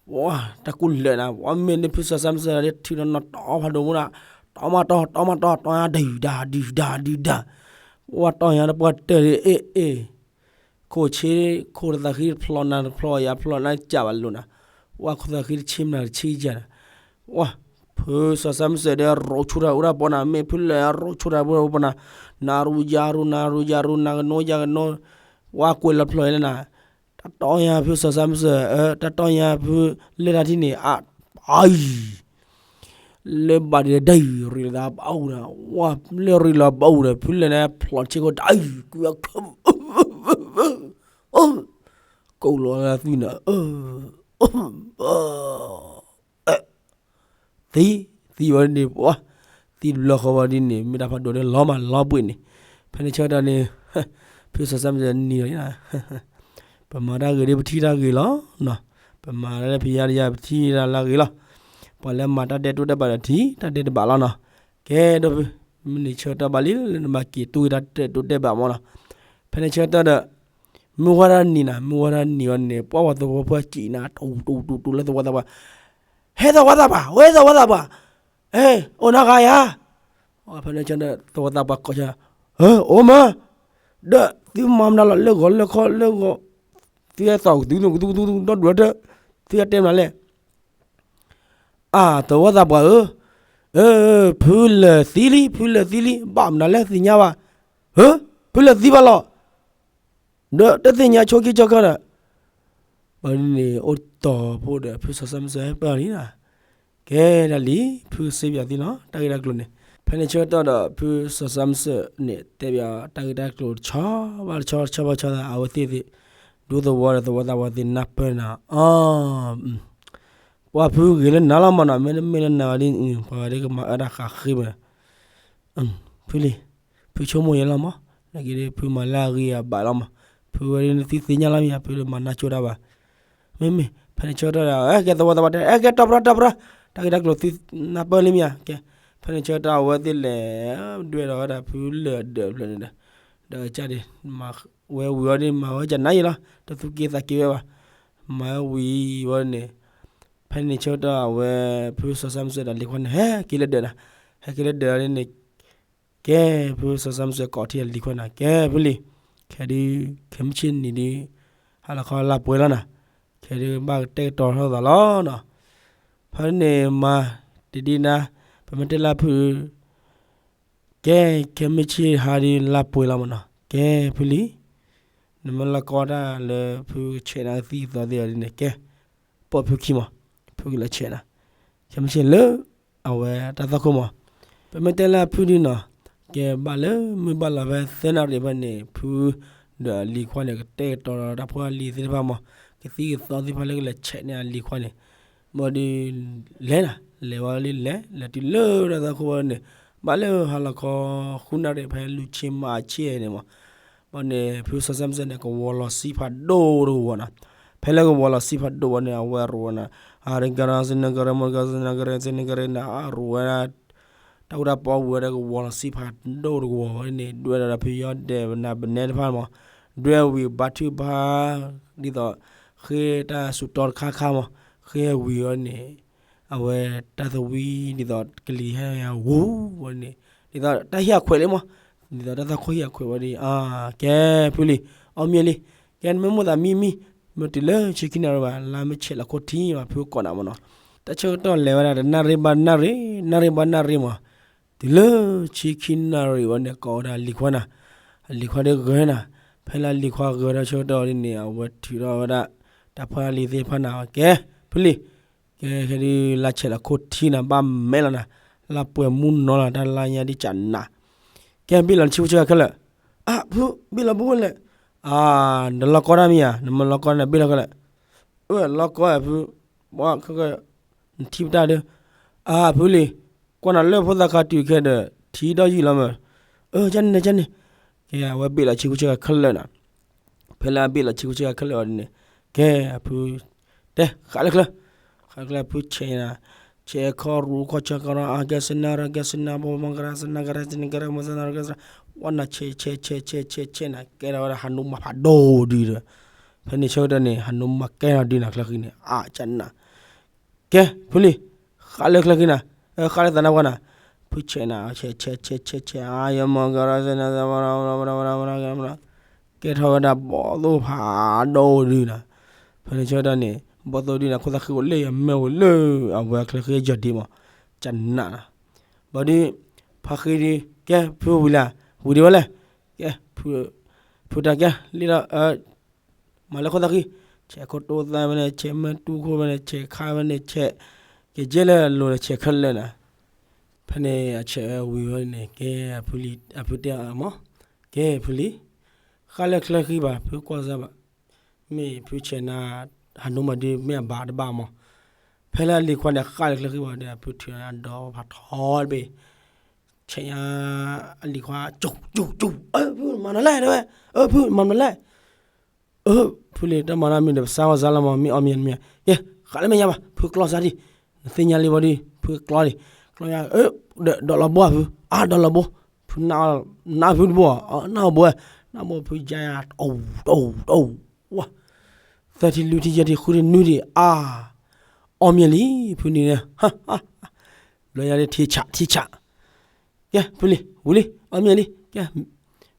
ပှၤ တၢ်ကူၣ်လၢာ်နၤ ပှၤမ့ၢ်လၢဖုစီၤစၢ်မုၢ်စၢၤဒ် ထုးဒီးနီၢ်တီဖးဒိၣ်မူနၤ, တီမးတီ တီမးတီ တီညါဒုၣ်ဒါဒုၣ်ဒါဒုၣ်ဒါ, ပှၤတီညါဒီးပှၤတၢၢ်ဒ်အ့ၣ်အ့ၣ်, ခိၣ်ဆ့ ခိၣ်တသးဃံတဖျိးနၤတဖျိးယၤဖျိးနၤကၢ်ဘၣ်လိၤနၤ, ပှၤခိၣ်သးဃံတဆံမနၤတဆံယၤနၤ, ပှၤ ဖုစီၤစၢ်မုၢ်စၢၤဒီးရိးဆူၣ်တၢ်အိၣ်တၢ်ပီနၤ မ့ၢ်ဖုလဲၤရိးဆူၣ်တၢ်အိၣ်တၢ်ပီနၤ, နၤရူၤယၤရူၤ နၤရူၤယၤရူၤ နၤကနိယၤကနိ, ပှၤကွဲးလီၤဖျိးအံၤလၢနၤ တၢ်တီညါဖုစီၤစၢ်မုၢ်စၢၤ တၢ်တီညါဖုလၢတၢ်ထံၣ်န့ၣ် အအံၤ လၢဘၣ်ဒံးဒၣ်အံၤ ရံးလီၤသးဘၣ်အူဒီး ဝါလၢရံးလီၤဘၣ်အူဒီး ဖုလဲၤနၤဖျိးဆ့ကိးတၢ်အံၤ ကွံာ် ကိးလီၤလၢသွံၣ်နၤ သံ သံဝဲဒ်န့ၣ် ပှၤ သံတဘျီဃီဝဲဒ်န့ၣ် မ့ၢ်တၢ်ဖးဒိၣ်လၢလီၤမးလီၤဘှံးန့ၣ်, ဖဲန့ၣ်ဆၢကတီၢ်န့ၣ် ဖုစီၤစၢ်မုၢ်စၢၤနံၤလီၤ, ပမၤတၢ်ဂ့ၤဒီးပထံၣ်တၢ်ဂ့ၤလီၤ, ပမၤတၢ်လၢဖံးယါတယါပထံၣ်တၢ်လၢဂ့ၤလီၤ, ပှၤလၢမၤတၢ်ဒဲးတိၢ်ဒဲးဘးဒီးထံၣ်တၢ်ဒဲးတဘးလီၤနီၤ, ကဲဒီးဖု မုၢ်နံၤဆၢကတီၢ်ဘၣ်လံလၢနဘၣ်က့ၤတူၢ်က့ၤတၢ်ဒဲးတိၢ်ဒဲးဘးမးနီၤ, ဖဲန့ၣ်ဆၢကတီၢ်ဒီး မုၢ်ဝါထီၣ်နံၤနၤ မုၢ်ဝါထီၣ်နံၤဝဲန့ၣ် ပှၤဝဲသဝီဖိကံးနၤ တူတူတူတူလၢသဝီသးပှၢ်, ဟဲသဝီသးပှၢ် ဝဲသဝီသးပှၢ်, အိၣ်နီတဂၤဧါ, ဖဲန့ၣ်ဆၢကတီၢ် သဝီသးပှၢ်ကိးဆၢ, အိၣ်မး, ဒီးသုမၤမနုၤလီၤ လၢဂီၤလၢခီလၢဂီၤ, သုဟဲသီၣ်ကသူကသူကသူကသူ ဒီဒူၣ်ဒီထၢ, သုဟဲတဲမနုၤလဲၣ် အါ သဝီသးပှၢ်ဧၢ, ဖုလၢာ်သံလံ ဖုလၢာ်သံလံ ဘၣ်မနုၤလဲၣ်သ့ၣ်ညါဘၣ်, ဖုလၢာ်သံဘၣ်လီၤ, ဒီးတသ့ၣ်ညါဆိက့ၤကၠီကၢဒီး, ဘၣ်ဒ်န့ၣ် အိၣ်တီၢ်ဖိဒီး ဖုစီၤစၢ်မုၢ်စၢၤဟဲပၢၢ်လံနီၤ, ကဲဒၣ်လံ ဖုစ့ပၠးသံလီၤ တၢ်ဂ့ၢ်တၢ်ကျိၤန့ၣ်, ဖဲန့ၣ်ဆၢကတီၢ်ဒီး ဖုစီၤစၢ်မုၢ်စၢၤန့ၣ် တဲပၠးတၢ်ဂ့ၢ်တၢ်ကျိၤတဆီဘၣ်တဆီ တဆီဘၣ်ဆီသး အဝဲသ့ၣ်သ့ၣ် ဒူသဝီဒီးသဝီသးပှၢ်သ့ၣ်နၢ်ပၢၢ်နၤ, အီ ပှၤဖုဂ့ၤလၢနၤလီၤမးနီၤ မ့တမ့ၢ်လၢနၤဘၣ်ဒ် ပှၤဝဲဒ်ကမၤအၢတၢ်ဃးဃ့မး, ဖုလံ, ဖုဆိကမိၣ်ယဲလီၤမး, နက့ၤဒ်ဖုမၤလၢအဂ့ၤအဘၣ်လီၤမး, ဖုဝဲဒ်နသုသ့ၣ်ညါလီၤမ့ၢ်ဧါ ဖုမၤနၢ်ကၠိတၢ်ဘၣ်, မ့မ့ၢ် ဖဲန့ၣ်ဆၢကတီၢ်ဒီး ကဲသဝီသးပှၢ်တဲ ကဲတီပရၢတီပရၢ, တၢ်ဂ့ၢ်တၢ်ကျိၤသုနၢ်ပၢၢ်လံမ့ၢ်ဧါ, ကဲ ဖဲန့ၣ်ဆၢကတီၢ်အဝဲသ့ၣ်လဲၤ ဒွဲၣ်ဒီးဝဲဒၣ်ဖုလၢာ်ဒၢးဖျၢၣ်န့ၣ်ဒီး, ဒီးကၢ်ဒ် ဝဲဝံၤဝဲဒ်မၤဝဲကနၣ်ယံၤလီၤ တသူၣ်က့သးက့ဝဲဘၣ်, မၤဝဲဝံၤဝဲန့ၣ်, ဖဲန့ၣ်ဆၢကတီၢ်အဝဲ ဖုစီၤစၢ်မုၢ်စၢၤဒီးလံၤခွါန့ၣ် ဟဲက့ၤလၢဒၢးနၤ, ဟဲက့ၤလၢဒၢးန့ၣ်န့ၣ်, ကဲ ဖုစီၤစၢ်မုၢ်စၢၤကိးထံၣ်အလံၤခွါနၤ ကဲဖုလံ, ခဲဒုး ခဲမုၢ်ဆ့ၣ်နံၤဒုး ဟါလီၤခီလါပှဲၤလီၤနၤ, ခဲဒုးဘၣ်ကတဲာ်ကတီၤထီၣ်သးလီၤနီၤ, ဖဲန့ၣ်မၤ တဒ်နၤ ပမ့ၢ်တဲလၢဖု ကဲ ခဲမုၢ်ဆ့ၣ်ဟါဒုးလါပှဲၤလီၤမးနီၤ ကဲဖုလံ, နမ့ၢ်လီၤကီတၢ်လၢဖုဆဲးနၤသံသီသ့ၣ်အီၤဒ်န့ၣ် ကဲ ပိာ်ဖုခံမး, ဖုကလၢဆဲးနၤ, ခဲမုၢ်ဆ့ၣ်လၢ အဝဲတၢ်သွၣ်ခိၣ်မး, ပမ့ၢ်တဲလၢအဖုဒုနီၤ, ကဲဘၣ်လၢမုၢ်ဘၣ်လီၤဖဲသၢနၣ်ရံၣ်ဖဲန့ၣ် ဖုဒီးအလံၤခွါန့ၣ် ကတဲာ်ကတီၤဒီးတၢ်ဖိတၢ်လံၤသ့ၣ်တဖၣ်မး, ကသံၣ်ကသီသ့ၣ်တဖၣ်လၢကလဲၤဆဲးန့ၢ်အလံၤခွါန့ၣ်, ဘၣ်ဒီး လဲၤနၤ လဲၤဝဲလံလဲၤ လဲၤတုၤလၢတၢ်သွၣ်ခိၣ်ဝဲန့ၣ်, ဘၣ်လၢဟါလီၤခီဃုနၣ်ရံၣ်ဖဲလူၤဆ့မးဆ့န့ၣ်မး, ဘၣ်န့ၣ် ဖုစီၤစၢ်မုၢ်စၢၤန့ၣ် ကဝီၤလီၤဆံဖးဒိၣ်တကဝီၤနီၤ, ဖဲလၢကဝီၤလီၤဆံဖးဒိၣ်ဝဲန့ၣ် အဝဲရိးဝဲနၤ, အရကရၢ စနကရၢ မကရၢ စနကရၢ စနကရၢန့ၣ် အရိးဝဲဒၣ် တၢ်ဃူတၢ်ဖိးဝံၤဝဲဒၣ်ကဝီၤလီၤဆံဖးဒိၣ်တကဝီၤဝဲန့ၣ် ဒွဲၣ်ဒီးဖုယီၢ်ဒဲးနၤဘနဲတဖၣ်မး, ဒွဲၣ်ဝံၤဘါထုကဖၣ် ဒ်သိး ဃ့တၢ်စူၤတီတခါခါမး, ဃ့ဝံၤဝဲန့ၣ် အဝဲတၢ်သဝံဒ်သိးကလံၤဟဲဂူၤဝဲန့ၣ်, ဒ်သိးတၢ်ဟ့ၣ်အခွဲးလံမး, ဒ်သိးတၢ်သွၣ်ခိၣ်ဟ့ၣ်အခွဲးဝဲဒ်အံၤ, ကဲဖုလံ, အီၣ်မ့ၢ်လံ, ကဲနမ့ၢ်မိၣ်သးမံမံ, မ့ၢ်တုၤလၢဆံခံနၣ်ရံၣ်ဘၣ် လါမ့ၢ်ဆဲးလီၤခိၣ်ထံဘၣ် ဖုကိးနၤမးနီၤ, တၢ်ဆၢကတီၢ်လဲၤဝဲဒၣ်တနၣ်ရံၣ်ဘၣ်နၣ်ရံၣ်, နၣ်ရံၣ်ဘၣ်နၣ်ရံၣ်မး, တုၤလၢဆံခံနၣ်ရံၣ်ဝဲန့ၣ် ကိးဝဲဒၣ်လံၤခွါနၤ, အလံၤခွါဒုးဂဲၤနၤ, ဖဲလၢအလံၤခွါဂဲၤဒီးဆၢကတီၢ်ဒ်န့ၣ် အဝဲထုးထီၣ်ဝဲဒၣ် တၢ်ဖိတၢ်လံၤသ့ၣ်တဖၣ်နၤ, ကဲဖုလံ, ကဲခဲဒုးလါဆဲးလီၤခိၣ်ထံနၤ ဘၣ်မဲလီၤနၤ, လါပှဲၤမူနီၤလီၤ တၢ်လါညါဒ်ကနး, ကဲဘ့ၣ်လီၤနဆံဖိဆံးခဲလၢာ်, အဖု ဘ့ၣ်လီၤဘိလဲၣ်, အၢ နလီၤကီတၢ်မ့ၢ်ဧါ, နမ့ၢ်လီၤကီန့ၣ် ဘ့ၣ်လီၤကီလဲၣ်, အၢ လီၤကီဖု, နထံၣ်ပတၢ်ဒီး, အၢ ဖုလံၤ, ကွၢ်နၤလၢဖိသၣ်ခါတုၤခဲဒီး ထံဒီးယံာ်လီၤမး, အၢ ကန့ၣ်န့ၣ် ကန့ၣ်, ကဲ အဝဲဘ့ၣ်လီၤဆ့ကူဆ့ကၤခဲလၢာ်နီၤ, ဖဲလၢအဘ့ၣ်လီၤဆ့ကူဆ့ကၤခဲလၢာ်အီၤဒ်န့ၣ်, ကဲ အဖု တဲ ဃးလၢချၢ, ဃးလၢချၢဖုဆဲးနၤ, ဆဲးခီရူၢ်ခီဆၢကီရီ အကဲစနၢရကဲစနၢ ဘီမကရၢစနၢကရၢစနကရၢမစနၢရကဲစနၢ, ဝဲနၤဆဲးဆဲးဆဲးဆဲးဆဲးဆဲးနၤ ကဲထီၣ်ဝဲဒၣ်ဟးနိမးဖးဒိၣ်ဒုဒီး, ဖဲန့ၣ်ဆၢကတီၢ်န့ၣ် ဟးနိမးကဲထီၣ်ဒုနၤချၢဃံန့ၣ် အကနၣ် ကဲ ဖုလံၤ, ဃးလၢချၢဃံနၤ, ဃးလၢသးနါပှၢ်နၤ, ဖုဆဲးနၤ ဆဲးဆဲးဆဲးဆဲးဆဲး အါယမီၤကရၢစနၢ ကဲထီၣ်ဝဲဒၣ်ဘီသိၣ်ဖးဒိၣ်ဒုနၤ, ဖဲန့ၣ်ဆၢကတီၢ်န့ၣ် ဘီသိၣ်ဒုနၤ ခိၣ်သၣ်ဃံအိၣ်လၢယမဲာ်ဝဲလၢ အဝဲချၢဃံယီၤဒံးမး, ကနၣ်နၤ, ဘၣ်ဒီး ဖါဃံဒီး ကဲ ဖုဝံၤလံ, ဝံၤဒံးဝဲလဲၣ်, ကဲ ဖုတၢ်ကဲ လံဒီး မၤလၢခိၣ်သၣ်ဃံ, ဆဲးခိၣ်တိသၣ်ဝဲန့ၣ် ဆဲးမဲာ်တူၢ်ခိၣ်ဝဲန့ၣ် ဆဲးခါဝဲန့ၣ် ဆဲး ကကဲလၢအလိၤန့ၣ် ဆဲးခဲလၢာ်နၤ, ဖဲန့ၣ်အဆဲးဝံၤဝဲန့ၣ် ကဲ အဖုတဲအီၤမး, ကဲ ဖုလံၤ, ဃးလၢချၢဃံဘၣ် ဖုကွၢ်စၢ်ဘၣ်, မ့ၢ်ဖုဆဲးနၤ ဟးနိမးဒု မ့ၢ်အဘၣ်တဘၣ်မး, ဖဲလၢအလံၤခွါန့ၣ် ဃးလၢချၢဃံဘၣ်ဒီး အဖုထုးဒီးဖးထီတဘ့ၣ် ဆဲးညါ အလံၤခွါ ကၠူၣ် ကၠူၣ် ကၠူၣ် အၢ ဖုမၤနၤလဲၣ် တဲဝဲ, အၢ ဖုမၤနၤလဲၣ်, အၢ ဖုလံၤ တၢ်မၤတၢ်မံၤဒီး ပစၢ်ဝဲစၢ်လီၤမး မ့ၢ်အီၣ်မ့ၤမ့ၤ, ကဲ ဃးလၢမဲာ်ညါဘၣ် ဖုကျီစၢ်ဒံး, နသ့ၣ်ညါလံဝဲဒံး ဖုကျီဒံး, ကျီညါ ဒီးလီၤဘိဖု, အါ ဒီးလီၤဘိ, ဖုနၢ်ဖုတဘိ, နၢ်ဖုတဘိ, နၢ်ဘိဝဲ, နၢ်ဘိဖုယါယါ တအိၣ် တအိၣ် တအိၣ်, ဝါ သၢထံၣ်လွံၢ်ထံၣ်ယဲၢ်ထံၣ်ဃုထံၣ်နွံထံၣ် အါ, အီၣ်မ့ၤလံ ဖုန့ၣ်, ဘျီယါဒ်ထံဆး ထံဆး, ကဲ ဖုလံၤ ဝံၤလံ အီၣ်မ့ၤလံ ကဲ,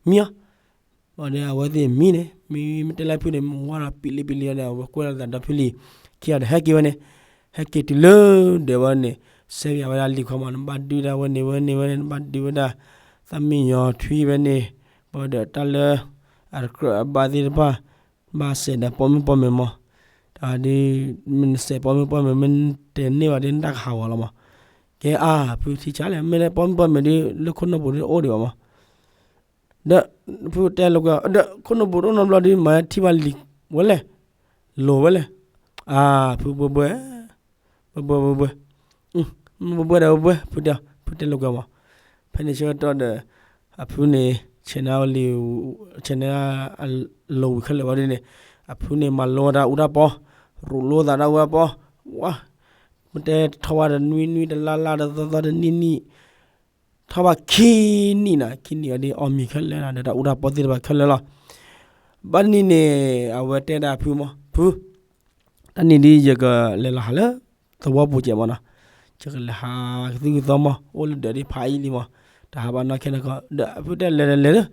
မံအီၤ, ဘၣ်ဒီးအဝဲသ့ၣ်မံန့ၣ် မံမ့ၢ်တဲလၢဖုန့ၣ် မ့ၢ်ဝါဒီးပံလံပံလံဒီး အဝဲကွဲလီၤသးဒီးဖုလံၤ ခံဂၤဒီးဟဲက့ၤဝဲန့ၣ်, ဟဲက့ၤတုၤလၢဒီးဝဲန့ၣ်, စဲးဘၣ်ဝဲဒၣ်လံၤခွါမး နဘၣ်ဒုးဒၣ်ဝဲန့ၣ်ဝဲန့ၣ်ဝဲန့ၣ် နဘၣ်ဒုးဝဲဒၣ်, သးမံညီၤထွံဝဲန့ၣ်, ဘၣ်ဒီးတၢ်လၢ အတကြၢးအဘၣ်သ့ၣ်တဖၣ်, ဘၣ်စဲးဒီးပိာ်မုၣ်ပိာ်မၢၤမး, တၢ်ဒ် မ့ၢ်နစဲးပိာ်မုၣ်ပိာ်မၢၤ မ့ၢ်တဲန့ၢ်ဘၣ်ဒ်နတၢ်ကဟးဂီၤလီၤမး, ကဲအါ ဖုထံဆးလဲၣ် မ့ၢ်လၢပိာ်မုၣ်ပိာ်မၢၤဒ်လၢခိၣ်နူာ်ပူၤဒ်အိၣ်ဒံးဘၣ်မး, ဒီးဖုတဲလိာ်ကွဲ ဒီးခိၣ်နူာ်ပူၤတအိၣ်နီတဘျီဒ် မၤထံၣ်ဘၣ်လံၤဝဲလဲၣ်, လိၤဝဲလဲၣ်, အါ ဖုဘှဲဘှဲ, ဘှဲဘှဲဘှဲဘှဲ, ဘှဲဘှဲဒီးဘှဲဘှဲ ဖုတဲ, ဖုတဲလိာ်ကွဲမး, ဖဲန့ၣ်ဆၢကတီၢ်ဒီး အဖုန့ၣ် ဆဲးန့ၢ်လံၤ, ဆဲးန့ၢ် အလိၤဝံၤခဲလၢာ်ဝဲဒ်န့ၣ်, အဖုန့ၣ်မၤလိတၢ်အူတၢ်ပီ, ရူးလိသးတၢ်အူတၢ်ပီ, ဝါ, မ့ၢ်တဲထီၣ်ဝဲတနွံနွံ တလါလါ တသီသီ တနံၣ်နံၣ် ထီၣ်ဘၣ်ခံနံၣ်နၤ ခံနံၣ်အီၤဒ်အီၣ်မ့ၤခဲလၢာ်နၤ ဒီးတၢ်အူတၢ်ပီသ့ၣ်တဖၣ်ခဲလၢာ်လီၤ. ဘၣ်တနံၤန့ၣ် အဝဲတဲဒၣ်ဖုမး ဖု, တၢ်နံၤဒ်ယကလဲၤလီၤဟးလၢ သဝီပူၤကဲးမးနီၤ, ယကလဲၤဟးကသုၣ်ကသီမး အိၣ်လၢဒၢးဒ်ဖးအံၤလံမး, တဟးဘၣ်နီၢ်ခဲနီၢ်ခီ, ဒီးဖုတဲလဲၤလဲၤလဲၤလၢ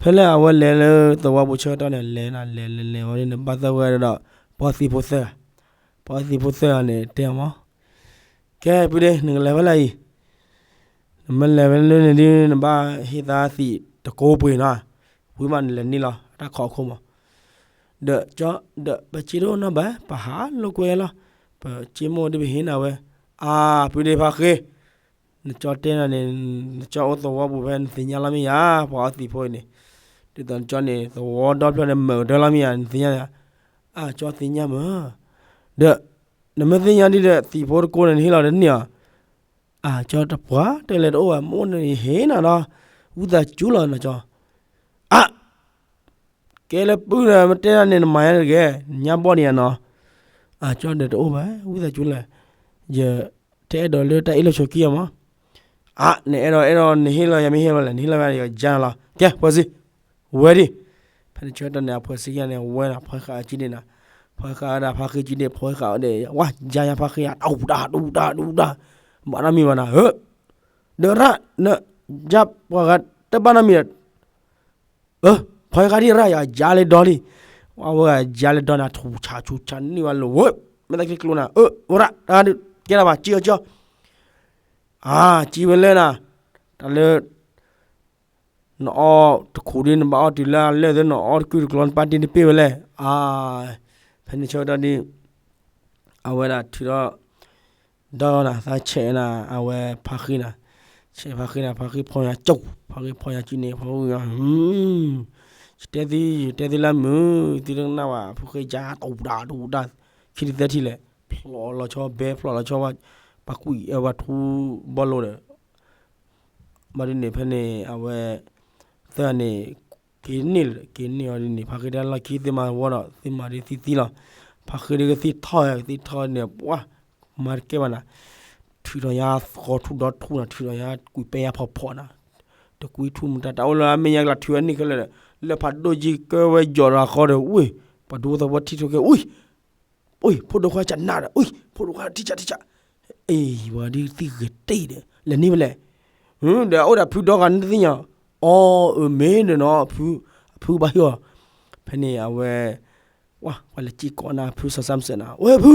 ဖဲလၢအဝဲလဲၤလၢသဝီပူၤဆၢကတီၢ်န့ၣ် လဲၤနၤလဲၤလဲၤလဲၤဝဲန့ၣ် ဘၣ်သၢဝဲဒီး ပှၤသံၣ်ဖိသၢဂၤ, ပှၤသံၣ်ဖိသၢဂၤန့ၣ် တဲအီၤမး ကဲ ဖုဒ့ နကလဲၤဖဲလဲၣ်အံၤ, နမ့ၢ်လဲၤဖဲလဲၣ်န့ၣ်ဒ် နဘၣ်ဟ့ၣ်သးသံၣ်တကိးပှ့ၤနီၤ, ဝံၤမးနလဲၤန့ၢ်လီၤ အတၢ်ခီအခိၣ်မး, ဒီးကၠီ ဒီးပစ့တအိၣ်နီတဘျီ ပဟးလိာ်ကွဲလီၤ, ပစ့မိၢ်ဒ်ပဟ့ၣ်နၤဝဲ, အါ ဖုဒ့ဖါဃ့, နကၠီတဲနၤန့ၣ် နကၠီအိၣ်သဝီပူၤဖဲနသ့ၣ်ညါလီၤမ့ၢ်ဧါ ပှၤအီသံၣ်ဖိအံၤန့ၣ်, ဒ်သိးနကၠီန့ၣ် သဝီဒီဖျၢၣ်န့ၣ် မုာ်ကတၢၢ်လီၤမ့ၢ်ဧါ နသ့ၣ်ညါန့ၣ်, အါ ကၠီသ့ၣ်ညါမး, ဒီး နမ့ၢ်သ့ၣ်ညါဒ်ဒီး သံၣ်ဖိတကိးန့ၣ် နဟ့ၣ်လီၤတန့ၢ်ဧါ, အါ ကၠီတပှၢ်တလဲၤတအိၣ်ဘၣ် မ့ၢ်အိၣ်န့ၣ်ယဟ့ၣ်နၤဒီး, ဝံသးစူၤလီၤနကၠီ, အါ ကဲလၢပုၢ်ဒီး မ့ၢ်တဲဒၣ်န့ၣ် နမၤညါတဂ့ၤ, နညါဘီၣ်န့ၣ်ယါနီၤ, အါ ကၠီဒီးတအိၣ်ဘၣ် ဝံသးစူၤလဲၣ်, ယတအဲၣ်ဒိးလၢတၢ်အ့ၣ်လိာ်ဆိးက့အီၤမး, အါ နအဲၣ်ဒိးအဲၣ်ဒိး နဟ့ၣ်လီၤယၤမ့ၢ်ဟ့ၣ်လီၤလဲၣ် နဟ့ၣ်လီၤယၤ ယကယါနၤလီၤ, ကဲ ဖှဲးစံ ဝဲဒံး, ဖဲန့ၣ်ဆၢကတီၢ်န့ၣ် အဖှဲးစံယါန့ၣ် ဝဲဒၣ် ဖှဲးဃာ်အကံဒ့ၣ်နၤ, ဖှဲးဃာ်ဝဲဒၣ်ဖါဃံကံဒ့ၣ် ဖှဲးဃာ်ဝဲဒၣ် ဝါ ယါယါဖါဃံယါ တၢ်အူတၢ် တၢ်အူတၢ် တၢ်အူတၢ်, ဘၣ်နီတမံၤဘၣ်နၤဧၢ, ဒီးရၣ် န ယါပှၤဂၤတဘၣ်နီတမံၤဒီး အၢ ဖှဲးဃာ်ဒံးရၣ်ယၤ ယါလၢဒီလံ, ဝဲယါလၢဒီန့ၣ် ဆူၣ်ဆါဆူၣ်ဆါန့ၢ်ဝဲလိၤဝဲ, မ့ၢ်တၢ်ချံကျိနၤ အၢ ဝဲရၣ် တၢ်ဒုး ကဲလၢၤဘၣ် ကံအီကံအီ, အါ ကံဝဲလဲၣ်နၤ, တၢ်လၢ နအီတခူဒ်နဘၣ်အီတုၤလၢအလၢာ်သ့ နအီတကုၢ်တကျီ နပၢ်တ့နပ့ၢ်ဝဲလဲၣ်, အါ ဖဲန့ၣ်ဆၢကတီၢ်ဒ် အဝဲဒၣ်ထုးထီၣ် ဒီဂီၤနၤ သးဆဲးနၤ အဝဲဖါဃံနၤ, ဆဲးဖါဃံနၤ ဖါဃံဖီညါ ကၠိ ဖါဃ့ဖီၣ်ညါကံန့ၣ် ဖီၣ်ဃုာ်ညါ, ယတဲသု ယတဲသုလၢမုာ် သုတကနၣ်ဘၣ် ဖုဃ့ကါတဝူတၢ်တဝူတၢ်, ခံထံၣ်သၢထံၣ်လဲၣ်, ဖျိးလီၤဆီဘဲ ဖျိးလီၤဆီ ပှၤကွံာ်အဝဲထူဘီလိၤဒီး ဘၣ်ဒ်န့ၣ် ဖဲန့ၣ် အဝဲ သၢဂၤန့ၣ် က့ၤန့ၢ်လၢ က့ၤန့ၢ်အီၤဒ်န့ၣ် ဖါဃ့တၢ်လီၢ်ခံ သ့ၣ်မၤဝီဒီး သ့ၣ်မၤဒ်သံသံလီၤ. ဖါဃ့ဒ်ကသံၣ်ထီၣ် ကသံၣ်ထီၣ်န့ၣ် ပှၤ မၤတကဲဘၣ်နၤ, ထုးထီၣ်ညါဃီထူဒီထူနၤ, ထုးထီၣ်ညါကွံာ်ပဲယါဖီဖီနၤ, တကွံာ်ထူမတၤ တၢ်အိၣ်လၢအမဲာ်ညါကလၤထုးဝဲန့ၣ်ခဲလၢာ်ဒီး လၢဖးဒိၣ်ကံကၢဝဲယီၤတဂၤဃီဒီး ဝ့ၢ် ပှၤဒူသဝီထံၣ်ထီၣ်က့ၤ ဝ့ၢ် အိၣ် ဖိဒိၣ်ခွါကနၣ်ဒီး အိၣ် ဖိဒိၣ်ခွါထံၣ်ကၢ်ထံၣ်ကၢ်, အ့ၣ် ပှၤဒ်သံၣ်ဂ့ၤတ့ၢ်ဒီး လဲၤန့ၢ်ဖဲလဲၣ်, ဒီးအိၣ်ဒီးဖုဒီဂၤန့ၣ်တသ့ၣ်ညါ, အီ အမ့ၢ်ဒီးနီၤ ဖု အဖုဘၣ်ဟ့ၣ်အီၤ, ဖဲန့ၣ်အဝဲ ဝဲ ပှၤလဲၤစံၣ်ကိးနၤ ဖုစီၤစၢ်မုၢ်စၢ်နၤ, ဝဲဖု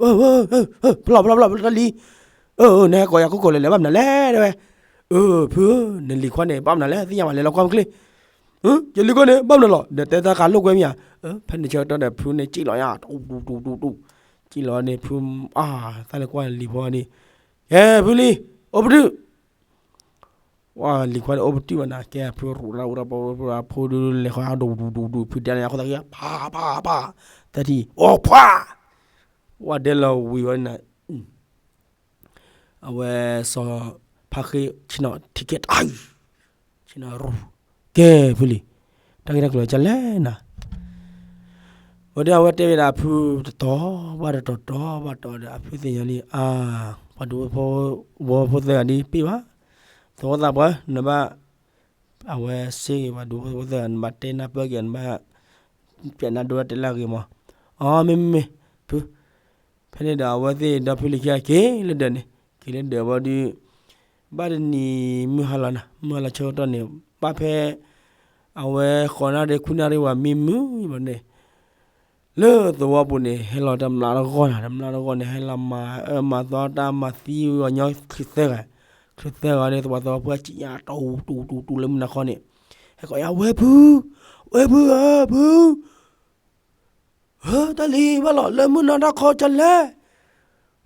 ဖျီၣ်ဖျီၣ်ဖျီၣ် ဖျီၣ်တၢ်လံ, အၢ နဟဲကိးယၤခိၣ်ကိးလဲၤလဲၤဘၣ်မနုၤလဲၣ် တဲဝဲ, အၢ ဖု နလံၤခွါန့ၣ် ဘၣ်မနုၤလဲၣ် သ့ၣ်ညါဘၣ်လဲၤလီၤကွၢ်မ့ၢ်ချ့ ယလံၤခွါန့ၣ် ဘၣ်မနုၤလီၤ ဒီးတဲတၢ်ဃးလိာ်ကွဲမ့ၢ်ဧါ, ဖဲန့ၣ်ဆၢကတီၢ်ဒီး ဖုန့ၣ်စံၣ်လီၤယါ တူတူတူတူတူ, စံၣ်လီၤန့ၣ် ဖု အါ သးလဲၤကွၢ်လံၤဖိန့ၣ်, ကဲ ဖုလံၤ အိၣ်ပတုာ်, ဝဲလံၤခွါန့ၣ်အိၣ်ပတုာ်ဘၣ်နၤ ကဲ ဖုရူးရၢ်အူရၢ်ပီ ဖုဒူလဲၤဃီ တူတူတူတူ ဖုဒဲန့ၣ် အဃိသတး ဖးဖးဖး သၢထံၣ် အိၣ်ဖှါ, ဝဲဒဲလီၤဝံၤဝဲနၤ အဝဲစီၤဖါဃ့ဆ့ၣ်နီၤ ticket တအု, ဆ့ၣ်နီၤရူ, ကဲဖုလံၤ, တၢ်ဂ့ၢ်တၢ်ကျိၤကလဲၣ်နၤ, ဝဲဒၣ်အဝဲတဲဝဲဒၣ်အဖုတတီၤဘၣ်တတီၤ တီၤဘၣ်တီၤဒီး အဖုသ့ၣ်ညါလံ အါ, ပှၤဒူဖိဝီဖိသၢဂၤဒ်ပ့ၢ်ဘၣ်, သဝီသးပှၢ် နဘၣ် အဝဲစ့ၢ်ကီးပှၤဒူဖိသၢဂၤ နဘၣ်တဲနၢ်ပၢၢ်က့ၤ နဘၣ် ပျဲးနၢ်ဒိတၢ်တဲလၢအဂ့ၤမး, အီ မ့မ့ၢ်မ့ၢ် ဖု ဖဲန့ၣ်ဒီးအဝဲသ့ၣ်ဒီဖုလံၤခံဂၤက့ၤလၢဒၢးန့ၣ် က့ၤလၢဒၢးဝံၤဒီး ဘၣ်တနံၤမုၢ်ဟါလီၤနၤ မုၢ်ဟါလီၤဆၢကတီၢ်န့ၣ် ဘၣ်ဖဲ အဝဲဃိးနၣ်ရံၣ်ခွံနၣ်ရံၣ်ဝဲမံမုၢ်ဘၣ်န့ၣ် လၢသဝီပူၤန့ၣ် ဟဲလီၤတမျးတဂီၢ်နၤ တမျးတဂီၢ်န့ၣ် ဟဲလီၤမၤအၢမၤသီတၢ်မၤသံဝဲညီချုးသၢဂၤ, ချုးသၢဂၤန့ၣ် သဝီသဝီဖိစံးညါတူတူတူတူလၢမုၢ်နၤခီန့ၣ် ဟဲကိးယၤ ဝဲဖု, ဝဲဖုဧၢ ဖု ဧၢ တၢ်လံၤဘၣ်လီၤ လၢမုၢ်နၤတၢ်ခီကလဲၣ်,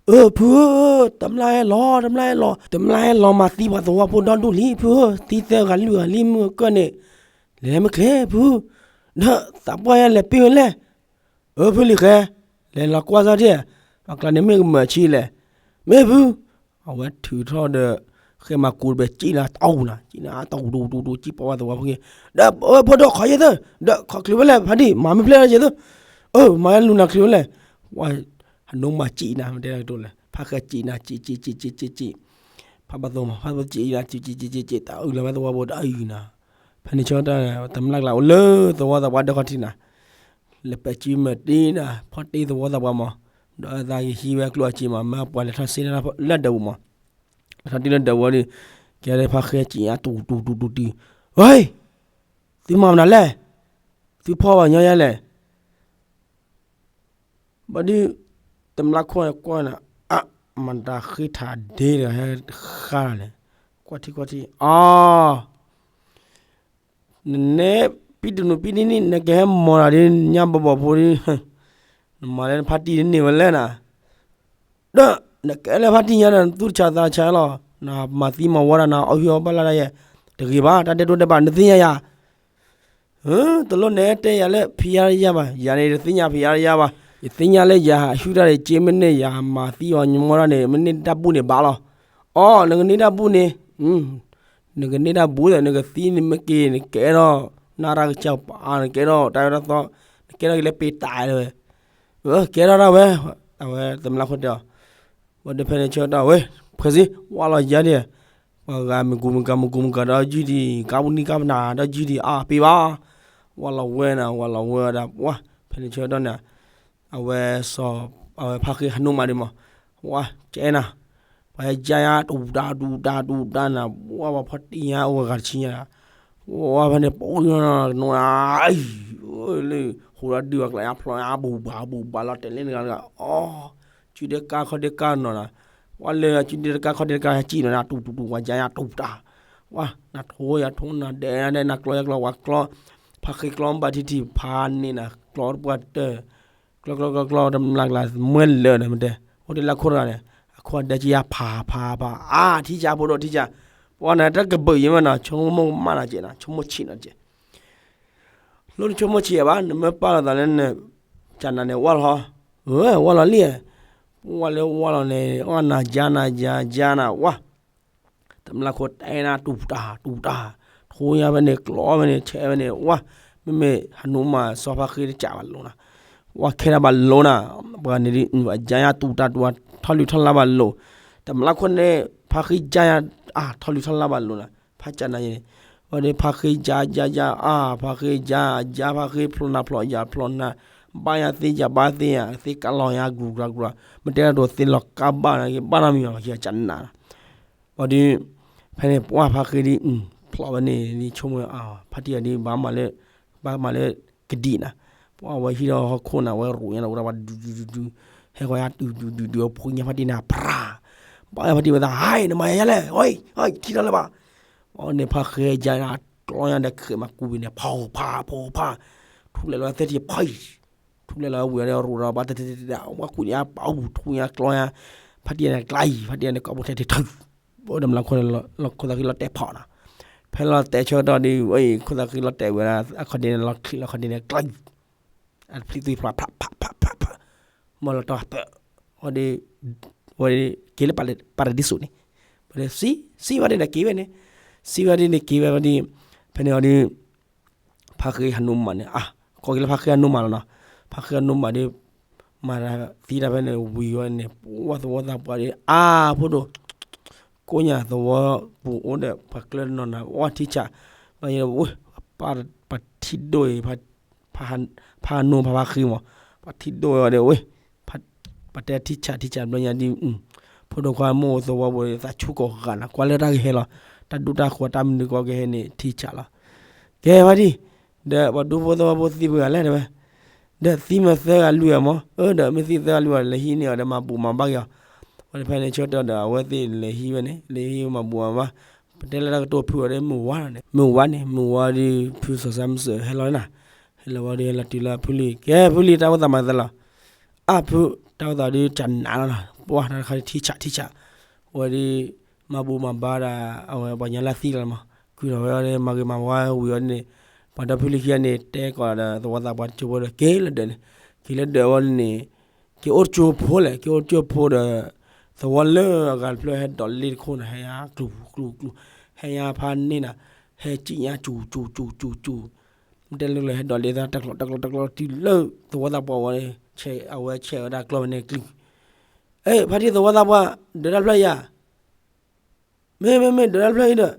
အၢ ဖုဧၢ, တမျးဟဲလီၤ တမျးဟဲလီၤ တမျးဟဲလီၤမၤသံပှၤသဝီဖိဒီဒူၣ်လံ ဖုဧၢ, သံသၢဂၤလွံၢ်ဂၤလံမုၢ်ကၢၢ်န့ၣ်, လဲၤမ့ၢ်ချ့ ဖု, ဒီးသးပှၢ်ယဲလဲၤပ့ၢ်ဝဲလဲၣ်, အၢ ဖုလံၤဃဲ, လဲၤလီၤကွၢ်စၢ်ထံၣ်, ပှၤကျါန့ၣ်မ့ၢ်ကမၢၢ်ဆံလဲၣ်, မ့ၢ်ဖု အဝဲထုးထီၣ်ဒီး ဃဲမၤကူတဘဲစံၣ်လၢတအူနၤ စံၣ်လၢတအူတူတူတူ စံၣ်ပီဝဲသဝီဖိဂ့ၤ, ဒီးဖိဒိၣ်ခီယဲၢ်သၢ, ဒီးခီချုးဝဲလဲၣ် ဖါတံၢ် မၤမ့ၢ်ဖျဲၣ်လၢယဲၢ်သၢ, အၢ မၤလူၤနၤချုးဝဲလဲၣ်, ဝဲ ဟးနိမၤစံၣ်နၤ မ့ၢ်တဲတကတိၤလဲၣ် ဖါဃဲစံၣ်နၤ စံၣ် စံၣ် စံၣ် စံၣ် စံၣ် ဖါဘၣ်သိမး ဖါဘၣ်စံၣ်နၤ စံၣ် စံၣ် စံၣ် စံၣ် စံၣ် တၢ်အုၣ်လီၤဝဲသဝီဖိတအုၣ်နၤ, ဖဲန့ၣ်ဆၢကတီၢ် တမျးကျါအိၣ်လၢသဝီသးပှၢ်ဒၢးခီၣ်ထံးနၤ လဲၤပဲာ်စုမဲာ်တ့ၢ်နၤ ဖီၣ်တ့ၢ်သဝီသးပှၢ်မး, ဒီးအသးကဟံးဝဲကျိၣ်အစ့မး မ့ၢ်ပှၤလဲၤထီၣ်စ့လၢဒၢးပူၤမး, လဲၤထီၣ်တ့ၢ်လၢဒၢးပူၤဒီး ကဲဖါဃဲစံၣ်ညါ တူတူတူတူတူ, ဝဲ, သုမၤမနုၤလဲၣ်, သုဖီၣ်ဘၣ်ညီယဲလဲၣ်, ဘၣ်ဒီး တမျးခိၣ်ကွၢ်နၤ, အါ, မတၤဃ့ထးဒ့ဒီးဟဲဃါလဲၣ်, ကွၢ်ထံကွၢ်ထံ, အါ နနဲပံတနူးပံနံၣ်နံၣ် နကဟဲမီၢ်တၢ်ဒ်ညါဘီဘီဖိဒ်, နမၤလၢနဖါတံၢ်န့ၢ်ဝဲလဲၣ်နၤ, ဒီး နကဲလၢဖါတံၢ်ညါဒီး နသူၣ်တဆးသးဆးလီၤ, နမၤသံမၤဝီတၢ် နအီၣ်ဟုၣ်အီၣ်ဘၣ်လၢတၢ်ယဲ, တဂ့ၤဘၣ် တၢ်ဒဲးတိၢ်ဒဲးဘး နသ့ၣ်ညါယၤ တလိၣ်နဟဲတဲယၤလၢဖံးယါတယါဘၣ်, ယၤန့ၣ်တသ့ၣ်ညါဖံးယါတယါဘၣ်, ယသ့ၣ်ညါလၢယဟးဟုၣ်တၢ်န့ၣ် က့မ့ၢ်န့ၢ် ယဟးမၤသံအီၤညီမီၢ်တၢ်န့ၣ် မ့ၢ်န့ၢ်တၢ်ဘူၣ်န့ၣ်ဘၣ်လီၤ, အီ နကန့ၢ်တၢ်ဘူၣ်န့ၣ်, နကန့ၢ်တၢ်ဘူၣ်ဒီး နကသံန့ၣ်မ့ၢ်က့ၤ နကဲထီၣ် နၢ်ရၢ်ကစၢ်ပၤ နကဲထီၣ်တၢ်ဝဲတၢ်သီ, နကဲထီၣ်က့ၤလၢပ့ၤတၢ်တဲဝဲ, ကဲထီၣ်ဒၣ်ဝဲ, အဝဲတမျးခိၣ်တဲအီၤ, ဝဲဒၣ်ဖဲန့ၣ်ဆၢကတီၢ်ဝဲ, ဖဲစ့ ဝါလီၤယါဒံး, ပှၤဂၤမ့ၢ်ကူမ့ၢ်ကၤ မ့ၢ်ကူမ့ၢ်ကၤဒီးယုၢ်ဒံး ကါပူၤနံၣ်ကါပနၤဒီးယုၢ်ဒံး အါပ့ၤဘၣ်, ဝါလီၤဝဲနၤ ဝါလီၤဝဲဒၣ် ဝါ, ဖဲန့ၣ်ဆၢကတီၢ်န့ၣ်, အဝဲစီၤ, အဝဲဖါဃ့ဟးနိမးဒံးမး, ဝါ, ကဲနၤ, ပှၤဟဲကါညါ တူၢ်တၢ်တူၢ်တၢ်တူၢ်တၢ်နၤ, ဝါပှၤဖီၣ်တံၢ်ညါအိၣ်ဂၤတဆံညါ, ဝါဖဲန့ၣ် ပအိၣ်နီၤနီၤ, လၢ ဟူးဒီးဒုးအကျါညါဖျိညါ ဘူၣ်ဘၣ်ဘူၣ်ဘၣ်လီၤတဲာ်လၢနဂၤတဂၤ, အီ စုဒဲကါခီၣ်ဒဲကါနီၤနၤ, ဝါလၢစုဒဲတကါခီၣ်ဒဲတကါဟဲစံၣ်နီၤနၤ တူၢ်တူၢ်တူၢ် ဝါကါညါတူၢ်တၢ်, ဝါ နၤထိယၤထိနၤဒဲးနၤဒဲး နၤကျီယၤကျီ ဝါကျီ, ဖါဃ့ကျီဘၣ်ထံထံ ဖါန့ၣ်နၤ ကျီတပှၢ်တၢၢ်, ကျီကျီကျီကျီ တမျးကျါ မွဲလၢာ်နၤ မ့ၢ်တဲ, အိၣ်တ့ၢ်လၢခိၣ်တဂၤန့ၣ် အခိၣ်ဒဲကယၤဖးဖးဖး အါ ထံၣ်ကၢ်ဖိဒိၣ်ထံၣ်ကၢ်, ပ ပှၤန့ၣ်တၢ်ကဘုးယံၤမးနီၤ, ဆိကမိၣ်ကမၣ်နီၤကဲးနီၤ, ဆိကမိၣ်ဆံးနီၤကဲး, လၢနဆိကမိၣ်ဆံးဘၣ်, နမ့ၢ်ပာ်လီၤသးလၢန ကနၤန့ၣ် ဝၢ်လီၤ, ဝၢ်လီၤလံ, ပှၤလၢဝၢ်လီၤန့ၣ် အီၣ်နၤယါနၤယါယါနၤဝၢ် တမျၢ်ခိၣ်တဲနၤ တူၢ်တၢ် တူၢ်တၢ်, ထိညါဖဲန့ၣ် ကျီဖဲန့ၣ် ဆဲးဖဲန့ၣ် ဝၢ်, မ့မ့ၢ်ဟနူမး စီၤဖါဃ့တကးဘၣ်လိၤနၤ, ဝၢ်ခဲဒၣ်ဘၣ်လိၤနၤ, ပှၤန့ၣ်ဒ် အယါညါတူၢ်တၢ်တူၢ်တၢ် ထီၣ်လုၢ်ထီၣ်လါဘၣ်လိၤ, တမျၢ်ခိၣ်န့ၣ် ဖါဃ့ယါညါ အါ ထီၣ်လုၢ်ထီၣ်လါဘၣ်လိၤနၤ, ဖါကနၤန့ၣ်, ဝဲဒ်ဖါဃ့ယါယါယါ အါ ဖါဃ့ယါ ယါဖါဃ့ဖျိးနၤဖျိးယၤဖျိးနၤ, ဘၣ်ယၤသ့ယၤဘၣ်သ့ယၤ သ့ကးလီၤယၤကရူၢ်ကရူၢ်ကရူၢ်, မ့ၢ်တဲတၢ်တိၤသ့လီၤကါဘၣ်နၤ ကဘၣ်နီတမံၤဘၣ် ကနၤ ဘၣ်ဒီး ဖဲန့ၣ်ပှၢ်ဖါဃ့ဒ် ဖျိးဝဲန့ၣ် ဒ်ဆိကမိၣ် ဖါတံၢ်အီၤဒ် ဘၣ်မၤလၢ ဘၣ်မၤလၢကဒံၣ်နၤ, ပှၢ်ဝဲဟံၣ်ဒီးဟီၣ်ခိၣ်နၤ ဝဲရိးညါဒီး ဝဲဒၣ်ပှၤဒုဒုဒုဒု, ဟဲဃီၤယါတုၤတုၤတုၤတုၤ အဖိညါဖါတံၢ်န့ၣ် ဖြါ, ဘၣ်ဖါတံၢ်ဝဲသး ဟဲ နမၤယၤလဲၣ် ဟဲထံၣ်တၢ်လၢၤဘၣ်, အန့ၣ်ဖါဃ့ယါနၤ ကျီညါဒီး ဃဲးမၤကူးဘ့ၣ်န့ၣ် ဖီဖးဖီဖး, ထူလဲၤလီၤသ့ၣ်ထံဖီ ထူလဲၤလီၤဝံၤအီၤဒီး ရိးဒီးဘၣ်တတတတ ဝဲကူးန့ၣ် ပာ်အူပူၤထူညါကျီညါ, ဖါတံၢ်န့ၣ်ကျါအံၤ ဖါတံၢ်န့ၣ် ကိးပူၤထဲတထူ, ဘၣ်ဒီးမျၢ်ခိၣ်န့ၣ် လီၤခိၣ်သးဃံလီၤတဲာ်ဖီၣ်နီၤ, ဖဲလီၤတဲာ်ဆၢကတီၢ်ဒီး ဝဲအံၤ ခိၣ်သးဃံလီၤတဲာ်ဝဲဒၣ် အခီၣ်ဒ့န့ၣ် လီၤချံးလီၤ အခီၣ်ဒ့န့၁ၣ် ကျါအံၤ အဖျံးသွံၣ်ဖျါ ဖးဖးဖးဖးဖး, မ့ၢ်လီၤတီၤပၢၢ်, ဝဲဒၣ်, ဝဲဒၣ်က့ၤလၢပၤရဒံစူးန့ၣ်, ဝဲဒၣ်စံ, စံဝဲဒၣ်န့ၣ်က့ၤဝဲန့ၣ်, စံဝဲဒၣ်န့ၣ်က့ၤဝဲဝဲဒၣ်, ဖဲန့ၣ်အီၤဒီး ဖါဃ့ဟးနူမးန့ၣ် အါ, ကိးက့ၤလၢဖါဃ့ဟးနူမးလီၤနီၤ, ဖါဃ့ဟးနူမးဒီး မၤသံတၢ်ဖဲန့ၣ်ဝံၤဝဲန့ၣ် ပှၢ်သဝီသးပှၢ်ဒီး အါ ဖိဒိၣ်, ကိးညါသဝီပူၤအိၣ်ဒီး ပှၤကျၢၢ်တနီၤနၤ ဝဲထံဆး, ဘၣ်ယဲ, ပှၤထံဒိၣ်အံၤ ဖါနူဖါဖါဃ့မး, ပှၤထံဒိၣ်ဝဲဒီးဝဲ, ပှၤတဲထံဆးထံဆးဘျီညါဒ်, ဖိဒိၣ်ခွါမ့ၢ်အိၣ်သဝီပူၤ သးဆူၣ်ကိးဂၤနၤ ကွၢ်လၢတၢ်ကဟဲလီၤ, တၢ်ဒူတၢ်ဃိတၢ်မနုၤကီကဟဲန့ၣ် ထံဆးလီၤ, ကဲဖါတံၢ်, ဒီးပှၤဒူဖိသဝီဖိသံပှဲၤဂၤလဲၣ်တဲဝဲ, ဒီးသံမ့ၢ်သၢဂၤလွံၢ်ဂၤမး, အၢ ဒီးမ့ၢ်သံသၢဂၤလွံၢ်ဂၤ လဲၤဟံးန့ၢ်အီၤဒီးမၤဘူၣ်မၤဘါက့ၤအီၤ, ဝဲဖဲန့ၣ်ဆၢကတီၢ်ဒီး အဝဲသ့ၣ်လဲၤဟံးဝဲန့ၣ် လဲၤဟံးမၤဘူၣ်မၤဘါ, ပတဲလၢတၢ်ကတိၤဖုအီၤဒီး မုၢ်ဝါန့ၣ်, မုၢ်ဝါန့ၣ် မုၢ်ဝါဒီး ဖုစီၤစၢ်မုၢ်စၢၤဟဲလီၤနၤ, ဟဲလီၤဝဲဒီး ဟဲလီၤတုၤလၢဖုလံၤ ကဲဖုလံၤ တၢ်အိၣ်သးမၤသးလီၤ, အါဖု တၢ်အိၣ်သးဒီးကနးလီၤနီၤ, ပှၢ်တၢ်တခါထံဆးထံဆး, ဝဲဒီး မၤဘူၣ်မၤဘါဒီး အဝဲပှၤညါလၢအသံလီၤမး, ကုၢ်ထီၣ်ဝဲအီၤဒီး မၤဂ့ၤမၤဝါဝံၤအီၤဒ်န့ၣ်, ပှၤဒီဖုလံၤခံဂၤန့ၣ် တဲကိးဒီးသဝီသးပှၢ်ကၠိဖိဒီး က့ၤလၢဒၢးန့ၣ်, က့ၤလၢဒၢးဝဲန့ၣ်, က့ၤအိၣ်ကၠိဖိလဲၣ် က့ၤအိၣ်ကၠိဖိဒီး သဝီလၢအဂၤတဖျၢၣ်ဟဲဒိးလ့တခိၣ်န့ၣ် ဟဲယါကျူၤကျူၤကျူၤ, ဟဲယါဖးန့ၢ်နၤ, ဟဲစံၣ်ညါစူၤစူၤစူၤစူၤစူၤ, မ့ၢ်တဲလၢဟဲဒိးလ့သးတကျိးတကျိးတကျိးတုၤလၢသဝီသးပှၢ်ဝဲ, အဝဲဆဲးဝဲဒၣ်ကျီၢ်ဖဲန့ၣ်ကျံၤ, အ့ ဖါတံၢ်သဝီသးပှၢ် ဒၢးတၢ်ဖျၢၣ်ယၤ မ့ၢ်မ့ၢ်မ့ၢ် ဒၢးတၢ်ဖျၢၣ်အံၤ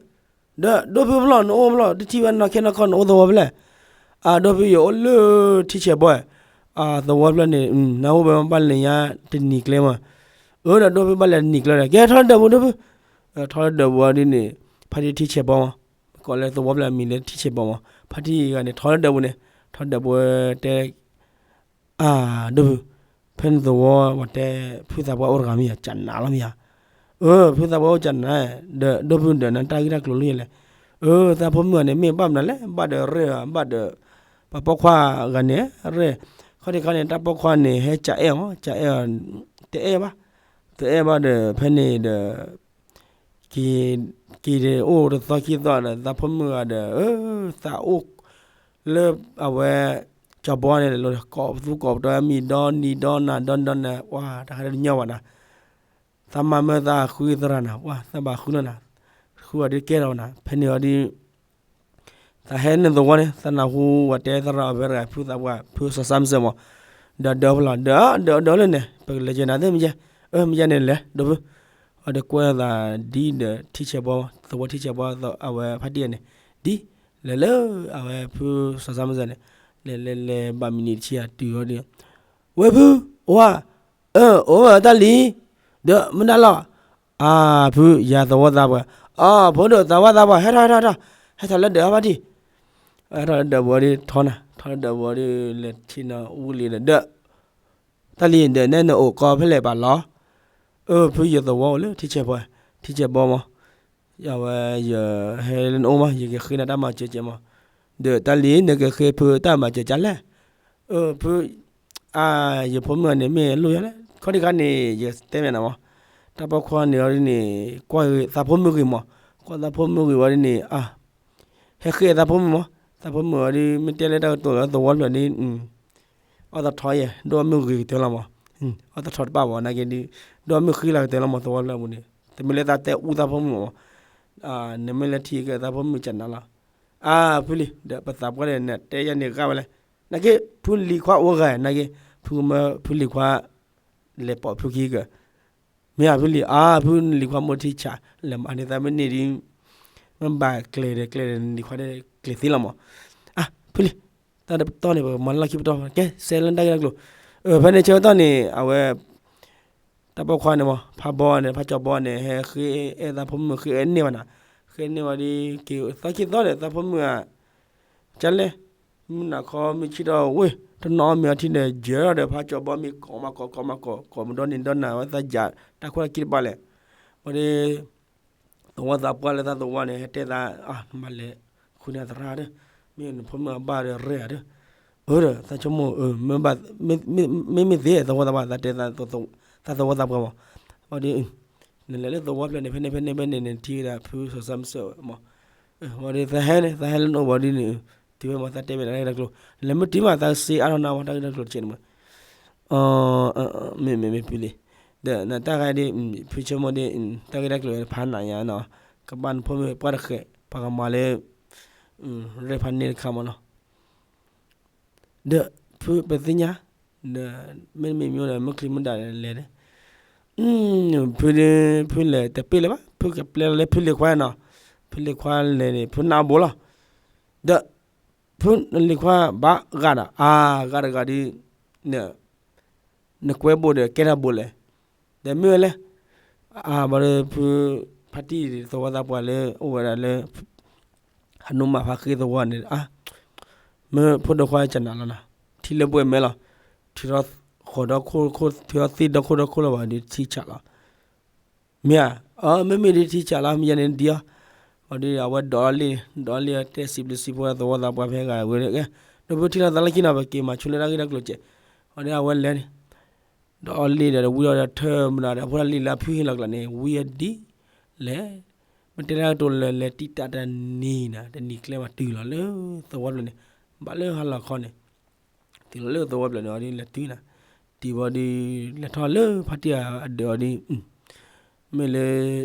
ဒီး, ဒီးဒိၣ်ဖုဖျီၣ် နအိၣ်ဖျီၣ် တထံၣ်ဝဲနီၢ်ခဲနီၢ်ခီ နအိၣ်သဝီဖဲလဲၣ်, အဒိၣ်ဖုယအိၣ်လၢထံဆဲးဘီ, အသဝီဖျၢၣ်န့ၣ် နၢ်ဟူဘၣ်ဘၣ်လဲၤညါတနံၤကျဲမး, အၢ ဒီးဒိၣ်ဖုဘၣ်လဲၤတနံၤကျဲဒီး ကဲထီၣ်လၢဒၢးပူၤဒိၣ်ဖု, ထီၣ်လၢဒၢးပူၤအီၤဒ်န့ၣ်, ဖါတံၢ်ထံဆဲးဘီမး, ကိးလၢသဝီဖျၢၣ်အမံၤလၢထံဆဲးဘီမး, ဖါတံၢ်ဂၤန့ၣ် ထီၣ်လၢဒၢးပူၤန့ၣ်, ထီၣ်လၢဒၢးပူၤတဲ အၢ ဒိၣ်ဖု, ဖဲန့ၣ်သဝီပှၤတဲ ဖုသးပှၢ်အိၣ်တဂၤမ့ၢ်ယၤ ကနးလီၤမ့ၢ်ယၤ, အၢ ဖုသးပှၢ်အိၣ်ကနး, ဒီးဒိၣ်ဖုဒီးနတၢ်ဂ့ၢ်တၢ်ကျိၤလၢယလဲၣ်, အၢ သးဖိမုၣ်ဂၤန့ၣ် မ့ၢ်ဘၣ်မနုၤလဲၣ် ဘၣ်ဒီးရဲၣ်အီၤ ဘၣ်ဒီး ပှၤပိာ်ခွါဂၤန့ၣ် ရဲၣ်, ခီဒံခီန့ၣ် တၢ်ပိာ်ခွါန့ၣ် ဟဲကအဲၣ်အီၤ ကအဲၣ်အီၤ, တအဲၣ်ဘၣ်, တအဲၣ်ဘၣ်ဒီး ဖဲန့ၣ်ဒီး က့ၤ, က့ၤဒီးအိၣ်တသီခံသီဒီး သးဖိမုၣ်ဂၤဒီး အၢ သးအိၣ် လၢအဝဲ ကၠီၤဘီန့ၣ် လၢကိးပသူကိးပတီၢ် မံၤဒီနံၤဒီနၤဒီနၤဒီနၤ ပှၤတၢ်ခါတညီဘၣ်နၤ, သးမၤမၢသးဃုသရၣ်နၤ ပှၤသးဘၣ်ဃုလီၤနၤ, ဃုအီၤဒ်ကဲထီၣ်နၤ ဖဲန့ၣ်အီၤဒ် သးဟဲနုာ်သဝီန့ၣ် သးနၢ်ဟူဝဲတဲသရၣ်အဝဲတဂၤ ဖုသးပှၢ် ဖုစီၤစၢ်မုၢ်စၢၤမး, ဒီးဒၢးဖဲလီၤ ဒၢး ဒၢး ဒၢးလၢန့ၣ် ပကလဲၤက့ၤနၤသ့ၣ်မ့ၢ်ယဲ, အၢ မ့ၢ်ယဲန့ၣ်လဲၤ ဒိၣ်ဖု, အီၤဒီးကွဲသးဒ်ဒီးထံဆဲးဘီ သဝီထံဆဲးဘီ အဝဲဖါတံၢ်န့ၣ်, ဒ်လဲၤလၢအဝဲဖုစီၤစၢ်မုၢ်စၢၤန့ၣ်, လဲၤလဲၤလဲၤဘၣ်မံးနံးတဆံယၤတုၤအီၤဒီး, ဝဲဖု, အိၣ်ဧါ, အၢ အိၣ်ဝဲတၢ်လံ, ဒီးမ့ၢ်တၢ်လီၤ, အၢ ဖုယၤသဝီသးပှၢ်, အၢ ဖိဒိၣ်သဝီသးပှၢ် ဟဲထီၣ် ဟဲထီၣ် ဟဲထီၣ်လၢဒၢးဖါတံၢ်, ဟဲထီၣ်လၢဒၢးပူၤဒီးထီနၤ, ထီလၢဒၢးပူၤဒီး လဲၤထံၣ်နီၤဝံၤလံဒီး ဒၢး တၢ်လံ ဒီးနဲနအိၣ်ကီဖဲလဲၣ်ပာ်လီၤ, အၢ ဖုယသဝီအိၣ်လၢထံဆဲးဘီ, ထံဆဲးဘီမး, အဝဲယဟဲလၢနအိၣ်မး ယကဃ့နၤတၢ်မၤစၢၤကဲမး, ဒီးတၢ်လံ နကဃ့ဖုတၢ်မၤစၢၤကလဲၣ်, အၢ ဖု အၢ ယဖိမုၣ်န့ၣ်မ့ၢ်လိၣ်ယၤလဲၣ် ခီဒံခါန့ၣ် ယတဲမ့ၢ်နၤမး, တၢ်ပိာ်ခွါန့ၣ်အီၤဒ်န့ၣ် ကွၢ်သးဖိမုၣ်ဂ့ၤမး, ကွၢ်သးဖိမုၣ်ဂ့ၤဝံၤဒ်န့ၣ် အါ ဟဲဃ့သးဖိမုၣ်မး, သးဖိမုၣ်ဝံၤဒီး မ့ၢ်တဲလၢတၢ်ကတိၤလၢသဝီဖျၢၣ်ဒ် အီၣ်သထီယဲၢ် ဒိၣ်မုၢ်ဂ့ၤကတၢၢ်လီၤမး, အီၣ်သထီတပၣ်ဘၣ်နာ်က့ဒီး ဒိၣ်မုၢ်ဃံလၤကတၢၢ်လီၤမး သဝီဖျၢၣ်ပူၤန့ၣ်, တမ့ၢ်လၢသးတဲအူသးဖိမုၣ်မး, နမ့ၢ်လၢထံက့ၤသးဖိမုၣ်ကနၤလီၤ, အါ ဖုလံၤ ဒီးပသးပှၢ်ဒီး နတဲယၤန့ၣ်ဂ့ၢ်ဝဲလဲၣ်, နာ်က့ ဖုလံၤခွါအိၣ်ဂၤ နာ်က့ ဖုမၢဖုလံၤခွါ လဲၤပိာ်ဖုခံကၢၢ် မ့ၢ်ဧါဖုလံၤ အါ ဖုလံၤခွါမိၢ်ထံဆး လဲၤမၤန့ၢ်သးမ့ၢ်န့ၢ်ဒ် မ့ၢ်ဘၣ်ကျဲၤဒီးကျဲၤဒီး နလံၤခွါဒီးကျဲၤသ့လီၤမး, အါ ဖုလံၤ တၢ်တပတီၢ်န့ၣ် ပကမၤလီၢ်ခံပတီၢ် ကဲ စဲးလၢတၢ်ဂ့ၢ်တၢ်ကျိၤ, ဖဲန့ၣ်ဆၢကတီၢ်န့ၣ် အဝဲ တၢ်ပိာ်ခွါန့ၣ်မး ဖးဘီန့ၣ် ဖးကၠီဘီန့ၣ် ဟဲဃ့အဲၣ်သးဖိမုၣ် ဃ့အဲၣ်န့ၢ်ဝဲနၤ, ဃ့န့ၢ်ဝဲဒ် က့ၤသီခံသီဒီး သးဖိမုၣ်ဧါ ကလဲၣ်, မုၢ်နၤခီမုၢ်ဆ့ၣ်ထီၣ်ဝ့ၢ် တနီၤအီၣ်မ့ၤအီထံဒီး ယၢၤထီၣ်ဒီး ဖးကၠီဘီမ့ၤကိးမၤကိး ကိးမၤကိး ကိးမဒီန့ၣ်ဒီနၤဝဲသးယၤ တၢ်ခိၣ်တၢ်ခံတပၤလဲၣ်, ဝဲဒ် သဝီသးပှၢ်လၢသးသဝီန့ၣ် ဟဲတဲသး နဘၣ်လဲၤဃုန့ၢ်အသရၣ်ဒီး မ့ၢ်နဖိမုၣ်အဘၣ်ဒီးရဲၣ်ဧါဒီး, အၢဒီး သးဆိကမိၣ် မ့မ့ၢ်သ့ သဝီသးပှၢ် သးတဲ သးသဝီသးပှၢ်မး, ဝဲဒ် နလဲၤလၢသဝီဖျၢၣ်န့ၣ် ဖဲန့ၣ်ဖဲန့ၣ်ဖဲန့ၣ်န့ၣ် ထံၣ်ဝဲဒၣ်ဖုစီၤစၢ်မုၢ်စၢ်ဝဲမး, ဝဲဒ်သးဟဲန့ၣ် သးဟဲလၢနအိၣ်ဘၣ်ဒ်န့ၣ်, တုၤဝဲမး သးတဲဝဲဒၣ်တၢ်ဂ့ၢ်တၢ်ကျိၤ လဲၤမ့ၢ်တုၤမး သးစ့အါထီၣ်နၤဝဲတၢ်ဂ့ၢ်တၢ်ကျိၤတကဲးန့ၣ်မး မ့မ့ၢ်ဖုလံၤ, ဒီးနတၢ်ဂ့ၢ်ဒ် ဖုဆိကမိၣ်ဒ် တၢ်ဂ့ၢ်တၢ်ကျိၤဖးနးယါနီၤ, ကဘၣ်နဖိမုၣ်ပှၢ်တဃဲး ပှၤကမၤလၢ ရဲၣ်ဖးန့ၢ်တခါမးနီၤ, ဒီးဖုပသ့ၣ်ညါ, ဒီးမ့တမ့ၢ်မ့ၢ်ဒီး မုၢ်ချံမုၢ်ဒၣ်လဲၤန့ၣ်, ဖုဒ် ဖုလဲၤတပ့ၢ်လၢၤဘၣ် ဖုကပျဲလီၤလၢဖုလံၤခွါနီၤ, ဖုလံၤခွါလဲၤန့ၣ် ဖုနၢ်ဘိလီၤ, ဒီး ဖုလံၤခွါဘၣ်ဂာ်ဒီး အါ ဂာ်တဂၤဒ် နကွဲဘိဒီးကဲထီၣ်ဘိလဲၣ်, ဒီးမ့ၢ်ဝဲလဲၣ်, အါ ဘၣ်ဒီးဖု ဖါတံၢ်သဝီသးပှၢ်လၢအိၣ်ဝဲဒၣ်လၢ ဟးနိမးဖါဃ့သဝီန့ၣ် အါ မ့ၢ်ဖိဒိၣ်ခွါကနၤလီၤနၤ, ထံလၢပှဲၤမဲလီၤ, ထုးထီၣ်ဃီၤဒီခိၣ် ထုးထီၣ်သ့ၣ်ဒီခိၣ်ဒီခိၣ်လီၤဘၣ်ဒီးထံဆးလီၤ, မ့ၢ်ဧါ, အၢ မ့မ့ၢ်ဒ်ထံဆးလီၤ မ့ၢ်ယၤန့ၣ်ဒ်အီၤ, ဘၣ်ဒီးအဝဲဒိးလီၤလံာ် ဒိးလီၤလံာ်တဲစံးဘျုးစံးဖှိၣ်သဝီသးပှၢ်ဖဲဂၤဝဲ, ဒီးဖုထံၣ်လီၤသးလၢခံနီၤ ပက့ၤမၤဆိလၢတၢ်ဂ့ၢ်တၢ်ကျိၤစဲး, ဘၣ်ဒီးအဝဲလဲၤန့ၣ် ဒီးအီၤလံာ်ဒီးဝံအီၤဒီးထၢမနုၤဒီး အဖိလံာ်လၢအဖုဟ့ၣ်လီၤကျါန့ၣ် ဝံအီၤဒ်လဲၣ်, မ့ၢ်တဲတၢ်ကတိၤလဲၤလဲၤတံာ်တာ်တနံၤနၤ တနံၤကျဲဘၣ်တုၤလီၤလၢသဝီဖျၢၣ်န့ၣ်, ဘၣ်လၢဟါလီၤခီန့ၣ်, တုၤလီၤလၢသဝီဖျၢၣ်န့ၣ် အီၤဒ်လဲၤတုၤနၤ, တုၤဘၣ်ဒီး လဲၤထီၣ်လၢဖါတံၢ်အဒၢးအီၤဒ် မ့ၢ်လၢ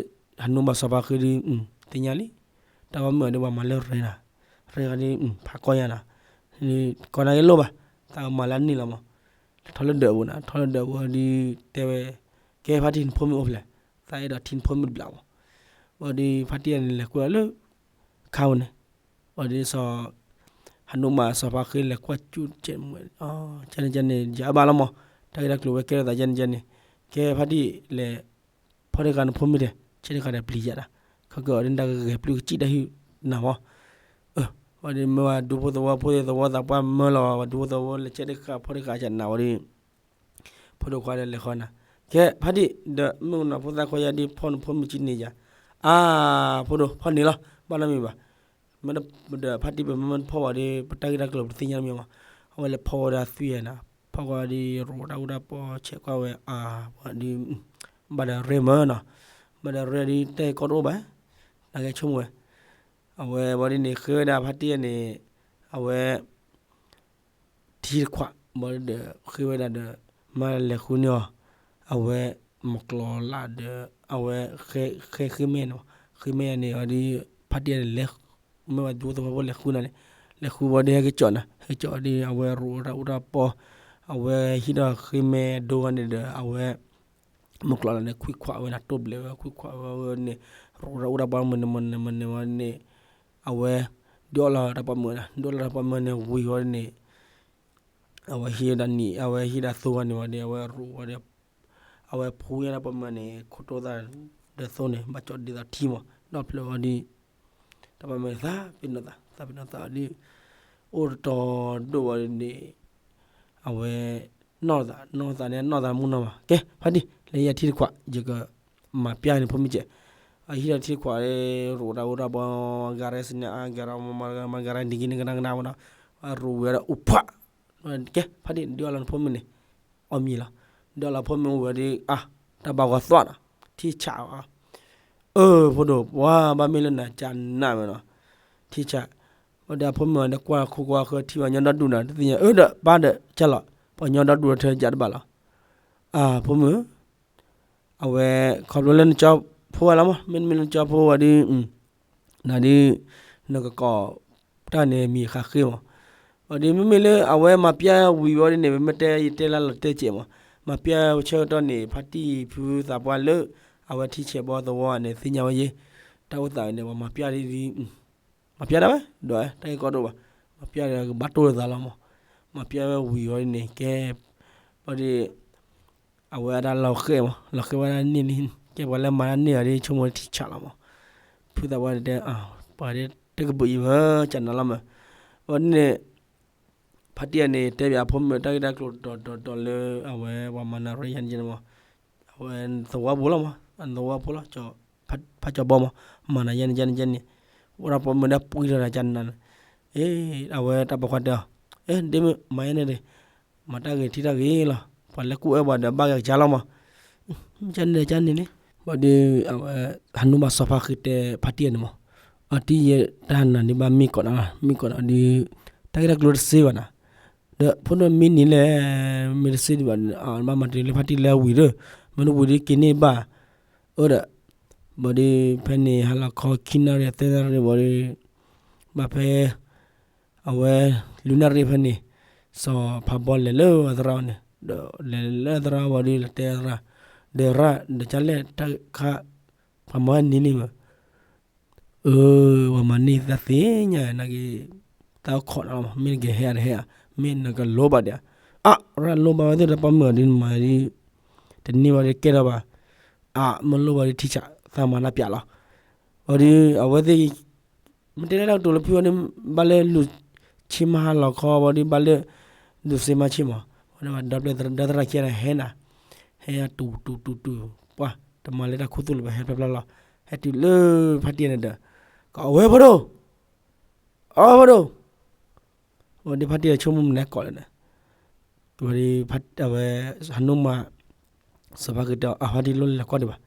ဟးနိမးစီၤဖါဃ့ဒီး သ့ၣ်ညါလံ, တၢ်ဘၣ်မုၢ်အီၤဒ်ပှၤမၤလၢရဲၣ်နၤ, ရဲၣ်အီၤဒ် ဖးကီၢ်ယါနၤ, ကီၢ်နၤက့လိၣ်ဘၣ်, သးကမၤလၢအနံၣ်လီၤမး, လဲၤထီၣ်လၢဒၢးအပူၤနၤ ထီၣ်လၢဒၢးအပူၤအီၤဒ် တဲဝဲ, ကဲဖါတံၢ်နဖိမုၣ်အိၣ်ဖျဲၣ်, သးအဲၣ်ဒိးထံနဖိမုၣ်တဘျီမး, ဘၣ်ဒီးဖါတံၢ်န့ၣ် လဲၤကွဲးအီၤလၢ ခါဝဲန့ၣ်, ဘၣ်ဒီးစီၤ ဟးနိမးစီၤဖါဃ့လဲၤကွၢ်ကၠူၣ်ကဲးမး, ကဲန့ၣ်ကဲန့ၣ် ယအဘၣ်လီၤမး, တၢ်ဂ့ၢ်တၢ်ကျိၤဝဲကဲထီၣ်သးကဲန့ၣ်ကဲန့ၣ်, ကဲဖါတံၢ်လဲၤ ဖီၣ်တဂၤနဖိမုၣ်တဲ, ဆဲးတဂၤဒီးပျံၤယၤဒီး, ခီကၢၤအီၤဒ်တၢ်ဂဲၤပျုၢ်ကစံၣ်တၢ်ဟ့ၣ်နၤမး, ဘၣ်ဒီးမ့ၢ်ဝဲဒူဖိသဝီဖိသ့ၣ်သဝီသးပှၢ်မၢလီၤ, ဝဲဒူဖိသဝီလဲၤဆဲးတဂၤဖီၣ်တဂၤကနၤဝဲဒီး ဖိဒိၣ်ခွါဒီးလဲၤဃီနၤ, ကဲဖါတံၢ် ဒီးမုၣ်ကနီၤဖိသၣ်ခွါယါဒ်ဖီၣ်နဖိမုၣ်ကံန့ၣ်ယၤ, အါ ဖိဒိၣ်ဖီၣ်န့ၣ်လီၤ ဘၣ်နီတမံၤဘၣ်, မ့ၢ်ဒီးဖါတံၢ်ပမ့ၢ်မ့ၢ်တဖီၣ်ဘၣ်ဒီး ပတၢ်ဂ့ၢ်တၢ်ကျိၤပတသ့ၣ်ညါတမံၤမး, အဝဲလဲၤဖီၣ်ဝဲဒၣ်သွံၣ်ယါနၤ, ဖီၣ်ကွၢ်ဒီးရိးတၢ်အူတၢ်ပီ ဆဲးကွၢ်ဝဲအါ, ဘၣ်ဒီး ဘၣ်ဒီးရဲၣ်မၢနီၤ, ဘၣ်ဒီးရဲၣ်ဒ်တၢ်ဂ့ၢ်ကီတအိၣ်ဘၣ်, နာ်က့ဆိကမိၣ်ဝဲ, အဝဲဘၣ်ဒ်န့ၣ် ဃ့ဝဲဒၣ်ဖါတံၢ်န့ၣ်, အဝဲ ထံတခွး ဘၣ်ဒီး ဃ့ဝဲဒၣ်ဒီး မၤလဲၤဃုန့ၢ်အီၤ, အဝဲ မကျီၤလၢ်ဒီး အဝဲ ဃဲဃ့မဲာ်န့ၣ်, ဃ့မဲာ်န့ၣ်အီၤဒီး ဖါတံၢ်န့ၣ်လဲၤ မ့ၢ်ဝဲဒူဖိသဝီဖိလဲၤဃုနၤန့ၣ်, လဲၤဃုဝဲဒီးဟဲက့ၤကၠီၣ်နၤ, ဟဲက့ၤကၠီၣ်ဒီး အဝဲရိးတၢ်အူတၢ်ပီ, အဝဲဟံးဒီးဃ့မဲာ်ဒိဝဲန့ၣ်ဒီး အဝဲ မကျီၤလၢ်န့ၣ် ခွံခွးဝဲနၤ တိၢ်ဘျဲးဝဲ ခွံခွးဝဲန့ၣ်, ရိးတၢ်အူတၢ်ပီမုၢ်န့ၣ်မုၢ်န့ၣ်မုၢ်န့ၣ်ဝဲန့ၣ်, အဝဲ ဒုးအီၣ်လီၤတၢ်ပီမုၢ်နၤ ဒုးအီၣ်လီၤတၢ်ပီမုၢ်န့ၣ် ဝံၤဝဲန့ၣ် အဝဲဟံးဒၣ်နံၤ အဝဲဟံးဒၣ်သိဝဲန့ၣ်ဝဲဒီး အဝဲရိးဝဲဒီး အဝဲဖှူညါတၢ်ပီမုၢ်န့ၣ် ခိၣ်တိၢ်သၣ်ဒီးသိန့ၣ် ဘၣ်ကၠီၣ်ဒ်သိးထံမး ဒီဖျၢၣ်ဝဲဒီး တၢ်ပီမုၢ်န့ၣ် သးပ့ၤနီၣ်သး သးပ့ၤနီၣ်သးဒီး အိၣ်တတီၤဒိၣ်ဝဲန့ၣ် အဝဲ နီၢ်သး နီၢ်သးန့ၣ် နီၢ်သးမုၢ်နီၢ်မး ကဲ ဖါတံၢ် လၢယထံတခွး ယကမၤပျၢ်န့ၣ်ဖိမုၣ်ကဲး အဟံးဒီးထံတခွး ရိးတၢ်အိၣ်တၢ်ပီ ဂၤရဲစ့န့ၣ် အဂၤရဲ မၤဂၤရဲဒ်က့ၤန့ၣ် ကနၣ်ကနၣ်ဝဲဒီး အရိးဝံၤဒီးအိၣ်ဖှး ကဲ ဖါတံၢ် ဒုးအီၣ်လီၤနဖိမုၣ်န့ၣ် အီၣ်မံၤလီၤ ဒုးအီၣ်လီၤဖိမုၣ်အိၣ်ဝဲဒီး အါ တၢ်ဘၣ်ဂီၤသွးဒီး ထံဆးအီၤ အၢ ဖိဒိၣ် ပှၤဘၣ်မ့ၢ်လၢနၤကနးဝဲနီၤ, ထံဆး, ဘၣ်ဒီးအဖိမုၣ်အီၤဒီးကွၢ်ခိကွၢ်ဃၢထံၣ်ပှၤညီဒီဒူၣ်ဒီး တသ့ၣ်ညါ အၢ ဒီးပၢ်ဒီးကၢ်လီၤ, ပှၤညီဒီဒူၣ်ဒီးထၢကးတဘၣ်လီၤ. အၢ ဖိမုၣ် အဝဲ ခီဖျိလၢနကၠီဖိဝဲလီၤမး, မ့တမ့ၢ်လၢနကၠီဖိဝဲဒီး နၤဒ် နကကိးတၢ်န့ၣ်မံၤဃးဃ့မး, ဝဲဒီးမ့မ့ၢ်လၢအဝဲမၤပျၢ်ဝံၤဝဲဒ်န့ၣ် ပမ့ၢ်တဲယတဲလၢလီၤတဲာ်ကဲးမး, မၤပျၢ်ဆၢကတီၢ်န့ၣ် ဖါတံၢ်ဖုသးပှၢ်လၢ အဝဲထံဆဲးဘီသဝီန့ၣ် သ့ၣ်ညါဝဲယဲ, တၢ်အိၣ်သးန့ၣ် ပှၤမၤပျၢ်ဒ် မၤပျၢ်ဒၣ်ဝဲ ဒီးတၢ်ဂ့ၢ်ကီဒိၣ်ဘၣ်, မၤပျၢ်ဒီးကဘၣ်တိၢ်လၢသးလီၤမး, မၤပျၢ်ဝဲဝံၤဝဲဒ်န့ၣ် ကဲ ဘၣ်ဒီး အဝဲဒၣ်လီၤဃဲမး လီၤဃဲဝဲဒၣ်န့ၣ်လံ, ကဲပှၤလၢမၤတၢ်န့ၢ်အီၤဒ်ဆိကမိၣ်ထံဆးလီၤမး, ဖုသးပှၢ်တဲ ပှၤဒ်တကဘုးအံၤဝဲ ကနးလီၤမး, ဝဲဒ်န့ၣ် ဖါတံၢ်အန့ၣ် တဲဘၣ်အဖိမုၣ်တၢ်ဂ့ၢ်တၢ်ကျိၤဒီးဒီးဒီးလၢ အဝဲပှၤမၤနၤရံယါန့ၣ်မး, အဝဲသဝီဖိလီၤမး အသဝီဖိလီၤ ဖးကၠီဘီမး, မၤနၤယါန့ၣ်ယါန့ၣ်ယါန့ၣ်, အိၣ်ဒီးဖိမုၣ်ဒီးပှံၤထီၣ်ဒီးကနးန့ၣ်, အ့ အဝဲတၢ်ပိာ်ခွါတဲအီၤ, အ့ ဒ့မုၣ် မၤယါန့ၣ်ဒ့ၣ်, မၤတၢ်ဂ့ၤထံတၢ်ဂ့ၤလီၤ, ပှၤလၢကူၣ်အၢပှၤဒီးဘၣ်ဂဲၤကစၢ်လီၤမး, ကန့ၣ်ကန့ၣ်လံ, ဘၣ်ဒီး အဝဲ ဟးနူမးစီၤဖါဃ့တဲဖါတံၢ်အန့ၣ်မး, အတံၢ်ယဲတၢ်နၤဒ်ဘၣ်မ့ၢ်ကီးနၤလီၤ မ့ၢ်ကီးနၤဒီး တၢ်ဂ့ၢ်တၢ်ကျိၤတစ့ဘၣ်နၤ, ဒီးဖိဒိၣ်မ့ၢ်န့ၣ်လဲၣ်, မ့ၢ်တစ့ဒံးဘၣ်, ဘၣ်မၤတ့ၢ်လၢဖါတံၢ်လၢအဝံၤဒီး, မ့ၢ်တဝံၤဒီးက့ၤန့ၢ်ဘၣ်, အၢဒီး, ဘၣ်ဒီး ဖဲန့ၣ် ဟါလီၤခီခံနၣ်ရံၣ်သၢနၣ်ရံၣ်ဘၣ်ဒီး, ဘၣ်ဖဲ အဝဲ လွံၢ်နၣ်ရံၣ်ဖဲန့ၣ်, စီၤဖးဘီလဲၤလၢအသရၣ်န့ၣ်, ဒီးလဲၤလၢအသရၣ်ဘၣ်ဒီး လဲၤတဲအသရၣ်, ဒီးရၣ် ဒီးကၢ်လဲၣ်တၢ်ခါ, ပှၤမၤန့ၢ်လံမး, အၢ ပှၤမၤန့ၢ်သးသ့ၣ်ညါနာ်က့ၤ, သးအိၣ်ခိးနၤလီၤမး, မ့ၢ်နကဟဲအါတဟဲအါ, မ့ၢ်နကလိၣ်ဘၣ်ဒံး, အၢ ရၣ်လိၣ်ဘၣ်ဝဲသ့ၣ်ဒီးပှၤမုၣ်အီၤဒ်နမၤဒ်, တန့ၢ်ဘၣ်ဒီးကဲထီၣ်ဘၣ်, အၢ မ့ၢ်လိၣ်ဘၣ်ဒီးထံဆး, သးမၤတၢ်ပျးလီၤ, ဘၣ်ဒီး အဝဲသ့ၣ် မ့ၢ်တဲလၢတၢ်ကတိၤလၢဖုဝဲန့ၣ် ဘၣ်လၢလူၤဆ့မၤဟါလီၤခီဘၣ်ဒီး ဘၣ်လၢ လူၤစ့မၤဆ့မး, ဝဲဒၣ်ဘၣ်ဒီပျဲၢ်သရၣ်ဒီသရၣ်ခံဂၤန့ၣ်ဟဲနၤ, ဟဲတူၤတူၤတူၤတူၤ, ပှၤ တမၤလၢတၢ်ခူသူၣ်လၢၤဘၣ် ဟဲဖျါဖျါလီၤ, ဟဲတုၤလၢဖါတံၢ်န့ၣ်ဒီး, ကအိၣ်ဝဲဖိဒိၣ်, အီဝဲဖိဒိၣ်, ဝဲဒ်ဖါတံၢ်အဆိကမိၣ်မနုၤကိးလဲၣ်န့ၣ်, ဝဲဒ် အဝဲ ဟးနူမး စီၤဖါဃ့တဲအီၤ အဖါတံၢ်လိၣ်လဲၤကွၢ်ဒံးဘၣ်,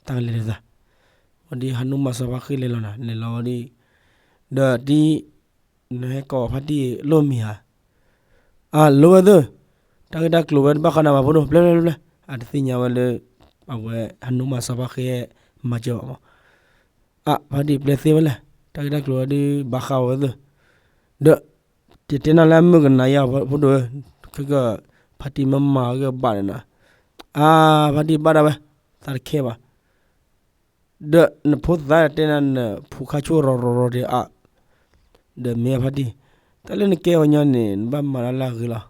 တၢ်ကလဲၤဒ်သး, ဝဲဒ်ဟးနူမးစီၤဖါဃ့လဲၤလီၤနၤ လဲၤလီၤဝဲဒ်, ဒီးတံၢ် နဟဲကိးဖါတံၢ်လိၣ်မံၤဧါ, အၢ လိၣ်ဝဲသ့ၣ်, တၢ်ဂ့ၢ်တၢ်ကျိၤဝဲတဘၣ်ဃးနၤဘၣ်ဖိဒိၣ် ပျဲပျဲပျဲပျဲ, အတသ့ၣ်ညါဝဲလၢ အဝဲဟးနူမးစီၤဖါဃ့မၤစၢၤဘၣ်မး, အၢ ဖါတံၢ်ပျဲသ့ဝဲလဲၣ် တၢ်ဂ့ၢ်တၢ်ကျိၤဝဲဒ်ဘၣ်ဃးဝဲသ့ၣ်, ဒီး ယတဲနၤလၢအမုၢ်ကနၤယါဖိဒိၣ်ဧၢ, ခဲက ဖါတံၢ်မ့ၢ်မၤဂ့ၤဘၣ်န့ၣ်နၤ, အၢ ဖါတံၢ်ဘၣ်ဒၣ်ဝဲ, သးတခဲဘၣ်, ဒီးနဖိသၣ်တဲနၤနဖူးခါဆိၣ်ရီၤရီၤရီၤဒံးအါ, ဒီးမ့ၢ်ဖါတံၢ်, တၢ်လၢနကဲဝဲညီန့ၣ် နဘၣ်မၤတၢ်လၢအဂ့ၤလီၤ,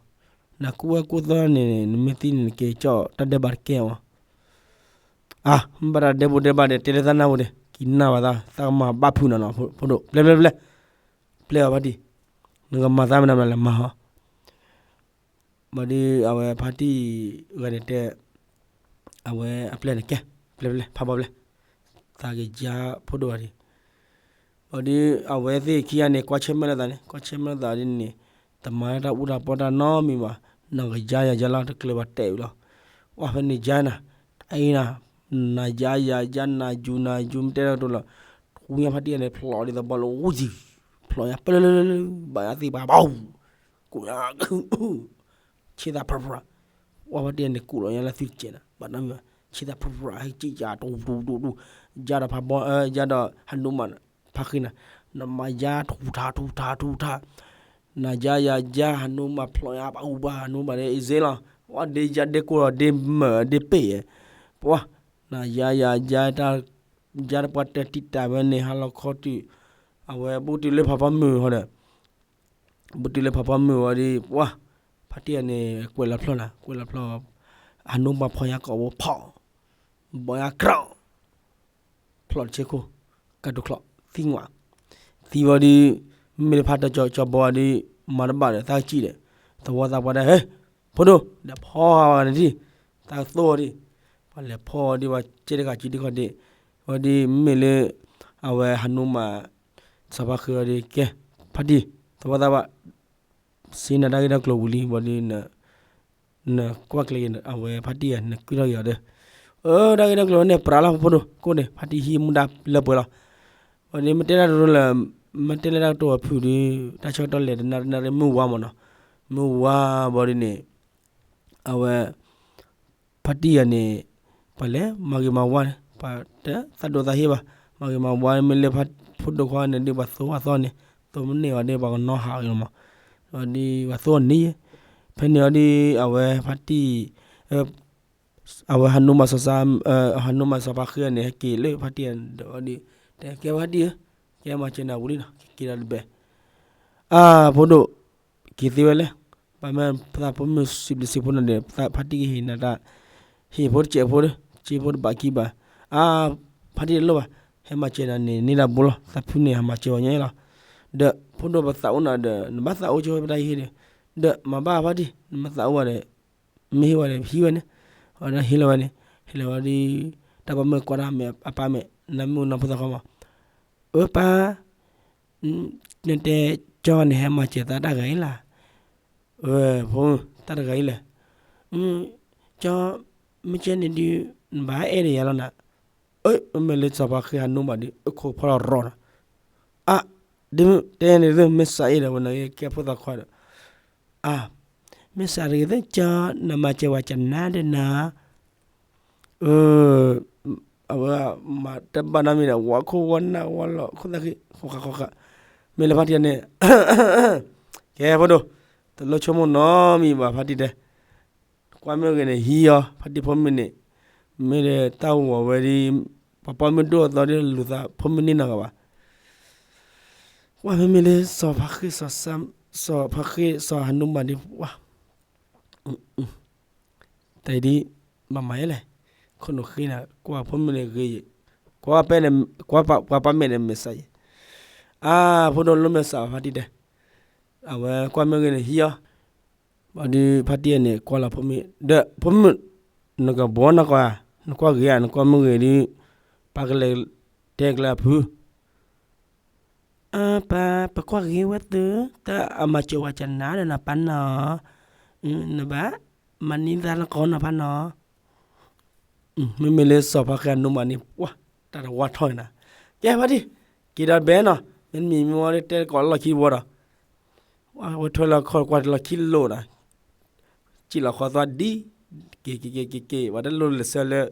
နကူၣ်ဝဲကူၣ်သီန့ၣ် နမ့ၢ်သံန့ၣ် နက့ၤကၠီၣ်တၢ်ဒဲးဘးတကဲမး, အၢ မ့ၢ်ဘၣ်တၢ်ဒဲးဘးဒဲးဘးဒီး တဲလၢသးနၢ်ပူၤဒီး က့ၤနၢ်ဘၣ်သး သးကမၤဘၣ်ဖုးနၤနီၤ ဖိဒိၣ် ပျဲပျဲပျဲ, ပျဲအီၤဖါတံၢ်, နကမၤသးမနုၤမနုၤလဲၣ်မၤဟီ ဘၣ်ဒီးအဝဲဖါတံၢ်ဂၤန့ၣ်တဲ, အဝဲအပျဲၢ်န့ၣ်ကဲ, ပျဲပျဲ ဖးဘီပျဲ, သးကယါဖိဒိၣ်ဂၤဒံး, ဘၣ်ဒီးအဝဲသ့ၣ်ခံဂၤန့ၣ် ကွၢ်ဆၢၣ်မဲာ်လိာ်သးန့ၣ် ကွၢ်ဆၢၣ်မဲာ်လိာ်သးဒ်န့ၣ်, တမၤလၢတၢ်အူတၢ်ပီၢ်တၢ်နီတမံၤဘၣ်, နကယါယၤယါလီၤ တကျၢၤဘၣ်တဲာ်ဝံၤလီၤ, ဝဲဖဲန့ၣ်ယါနၤ, တၢ်အံၤနၤ, နယါယၤယါ နယူၤနၤယူၤ မ့ၢ်တဲတၢ်ကတိၤလီၤ, ဝံၤဖါတံၢ်န့ၣ် ဖျိးဒ်သိးဘီလၢဝံၤတံၢ်, ဖျိးညါပလၢလၢလၢလၢ, ဘၣ်ယါသ့ၣ်ပှၤဘၣ်, ကူးညါ, ဆ့သးဖြးဖြး, ဝဲဖါတံၢ်န့ၣ် ကူးလီၤညါလၢသွံၣ်တစဲးနၤ ဘၣ်နီတမံၤဘၣ်, ဆ့သးဖြးဖြး ဟဲက့ၤယါတူၤတူၤတူၤတူၤ, ယါဒီးဖးဘီ ယါဒီးဟးနူမး ဖါဃ့နၤ, နမၤယါထူးထါထူးထါထူးထါ, နယါယၤယါ ဟးနူမးဖျိးညါပှၤအူပှၤ ဟးနူမးဒ်အံၤစ့လီၤ, ဝဲဒ်ယါဒ့ကိၢ်လီၤ ဒ့မၢၢ်ဒ့ပ့ၢ်, ပှၤ, နယါယၤယါတၢ်, ယါတပှၢ်တၢၢ်တံၢ်တၢ်ဝဲန့ၣ် ဟါလီၤခီတုၤ, အဝဲဘူးတုၤလၢဖးဖီမုၢ်ဟီဒီး ဘူးတုၤလၢဖးဖီမုၢ်ဝံၤဒီး ပှၤ, ဖါတံၢ်အန့ၣ် ကွဲးလီၤဖျီနၤ ကွဲးလီၤဖျီ, ဟးနူမးဖီညါကိာ်ဘိဖီ, ဘီညါကြီ, ဖျီတဆ့ခိၣ်, ကးဒိၣ်ချီ, သံဝါ, သံဝံၤဒီး, မ့မ့ၢ်လၢဖါတံၢ်ကၠီဘီဒီး, မၤတဘၣ်ဒီးသးကစံၣ်ဒီး, သဝီသးပှၢ်တဲ ဟဲ, ဖိဒိၣ်, ဒီးဖီဂၤန့ၣ်ဒံး, သးကသိၣ်ဝံၤဒီး, ပှၤလဲၤဖီဝံၤဒီး ပှၤကဲတဂၤကံဒံခီဒံး, ဝံၤဒီးမ့မ့ၢ်လၢ, အဝဲဟးနူမး စီၤပၤဃ့ဝံၤဒီး ကဲ, ဖါတံၢ်, သဝီသးပှၢ်, စံးနၤတၢ်ဂ့ၢ်တၢ်ကျိၤဝံၤလံ ဘၣ်ဒီး, နကွၢ်ကျဲၤအဝဲဖါတံၢ်ဧၢ နကွၢ်ထီၣ်က့ၤအီၤဒီး, အၢ တၢ်ဂ့ၢ်တၢ်ကျိၤန့ၣ် ပြးလီၤ ဖိဒိၣ် ကိးန့ၣ် ဖါတံၢ်ဟံးမူဒါလၢပှဲၤလီၤ. ဘၣ်ဒီး မ့ၢ်တဲတၢ်တရူလၢ မ့ၢ်တဲလၢတၢ်ကတိၤအဖုၣ်ဒီး တၢ်ဆၢကတီၢ်လဲၤတနၣ်ရံၣ်နၣ်ရံၣ်မုၢ်ဝါမးနီၤ, မုၢ်ဝါဘၣ်ဒီးန့ၣ် အဝဲ ဖါတံၢ်ယၤန့ၣ် ပှၤလဲၤမၤဂ့ၤမၤဝါန့ၣ် ပှၤတသးဒိၣ်သးဟ့ဘၣ်, မၤဂ့ၤမၤဝါမ့ၢ်လၢ ဖိဒိၣ်ခွါန့ၣ်ဒီး ပှၤသိအသီန့ၣ် သိမ့ၢ်န့ၢ်အီၤဒီး ပှၤကနီၤဟးဂ့ၤလီၤမး, ဒီးပှၤသိအနံၤ, ဖဲန့ၣ်အီၤဒီး အဝဲဖါတံၢ် အဝဲဟးနိမးစီၤစါ, ဟးနိမးစီၤဖါဃ့န့ၣ် ဟဲက့ၤလၢဖါတံၢ်ဒီးအီၤဒီး တဲကဲဖါတံၢ်ဧၢ, ကဲမၤစၢၤနၤဝံၤလံနီၤ, က့ၤဒီးတဘဲ အၢ ဖိဒိၣ် က့ၤသ့ဝဲလဲၣ်, ဘၣ်မနုၤသးဖိမုၣ်စံးဘျုးစံးဖှိၣ်နၤဒီး ဖါတံၢ်ကဟ့ၣ်နၤတၢ်, ဟ့ၣ်ဖိတစဲးဖိဒီး စ့ဖိတဘးခံဘး, အၢ ဖါတံၢ်တလိၣ်ဘၣ်, ဟဲမၤစၢၤနၤန့ၣ် န့ၢ်ဒၣ်ဘိလီၤ, သးဖုန့ၣ် ဟးမၤစၢၤဝဲညါလီၤ, ဒီးဖိဒိၣ်ပသးအိၣ်နၤဒီး နဘၣ်သးအိၣ်ဆိဝဲပတၢ်ဟံၣ်ဒီး, ဒီးမၤဘၣ်ဖါတံၢ် နမ့ၢ်သးအိၣ်ဘၣ်ဒီး မ့ၢ်ဟ့ၣ်ဝဲဒီးဟံးဝဲန့ၣ်, အဝဲဒၣ်ဟ့ၣ်လီၤဝဲန့ၣ်, ဟ့ၣ်လီၤဝဲဒီး တၢ်ပိာ်မုၣ်ကွၢ်တၢ်မဲာ်အပၢ်မဲာ် နၢမူနီဖိသၣ်ခီမး, အၢပၢ် နတဲကၠီန့ၣ် ဟဲမၤစၢၤသးတၢ်ဂၤအံၤလၢ်, အၢ ဖိ တၢ်တဂၤအံၤလဲၣ်, ကၠီ မ့ၢ်ကဲန့ၣ်ဒုး နဘၣ်အဲၣ်ဒီးယၤလီၤနၤ, မ့မ့ၢ်လၢစီၤပၤဃ့ဟးနိဘၣ်ဒီး အခိၣ်ဖီလီၤရီနီၤ, အါ ဒ်မ့ၢ်တဲန့ၣ်သ့ၣ် မ့ၢ်စးအ့ၣ်ဒီး ဝဲန့ၣ်ကဲဖိသၣ်ခွါဒီး အါ မ့ၢ်စးတဂ့ၤသ့ၣ် ကၠီ နမၤစၢၤဝဲကနါဒီးနၤ, အဝဲမၤတဘၣ်နီတမံၤဒီး ဝီခိၣ်ဝီနၢ်ဝီလီၤ ခိၣ်သၣ်ဃံ ဃီဃာ်ဃီဃာ်, မ့ၢ်လၢဖါတံၢ်န့ၣ် ကဲဖိဒိၣ် တလိၣ်ဆိကမိၣ်နီတမံၤဘၣ် ဖါတံၢ်တဲ, ကွၢ်မ့ၢ်ဂ့ၤန့ၣ် ဟံးအီၤ ဖါတံၢ်ဖိမုၣ်န့ၣ်, မ့ၢ်ဒီးတၢ်ဂီၤဝဲဒီး ပှၤပိာ်မုၣ်ဒိၣ်အသီဒီး လူၤသးဖိမုၣ်န့ၢ်နီတဂၤဘၣ်. ကွၢ်မ့မ့ၢ်လၢစီၤဖါဃ့ စီၤဖါဃ့ စီၤဟးနိမးဒ်ဝဲ တၢ်အံၤဒ် ဘၣ်မၤယဲလဲၣ်, ခိၣ်နူာ်ဃ့နၤ ကွၢ်ဖိမုၣ်န့ၣ်ဂ့ၤ, ကွၢ်ပၢ်မဲာ်န့ၣ်မဲာ်ဆှးယဲ, အါ ဖိဒိၣ်လိၣ်မဲာ်ဆှး ဖါတံၢ်တဲ, အဝဲကွၢ်မ့ၢ်ဂ့ၤန့ၣ် ဟံးအီၤ ဘၣ်ဒီးဖါတံၢ်န့ၣ် ကွၢ်လီၤဖိမုၣ်, ဒီးဖိမုၣ်, နကဘီနကွၢ်, နကွၢ်ဂ့ၤဧါ, နကွၢ်မ့ၢ်ဂ့ၤဒီး ပၢ်ကလဲၤတဲကျဲအဖု, အၢ ပၢ် ပကွၢ်ဂ့ၤဝဲသု, တၢ်အမၤစၢၤဝဲကနါဒီးနၤပၢ်နီၤ, နဘၣ်မၤန့ၢ်သးလၢကီးနီၤပၢ်နီၤ. မ့မ့ၢ်လၢစီၤဖါဃ့အနိမးန့ၣ် ပှၤ တၢ်တဝါထီၣ်န့ၣ်နီၤ, ကဲဖါတံၢ်, က့ၤဒီးဘဲနီၤ, မ့တမံၤမ့ၢ်ဝဲတဲကီးလီၢ်ခံတဘိဒီး ဝဲထွဲလီၤခီၣ်ကွၢ်လီၢ်ခံလိၤနီၤ, စံၣ်လီၤခီသွါဒ်, က့ၤက့ၤက့ၤက့ၤက့ၤ ဝဲတလိၣ်လၢဆၢလၢ,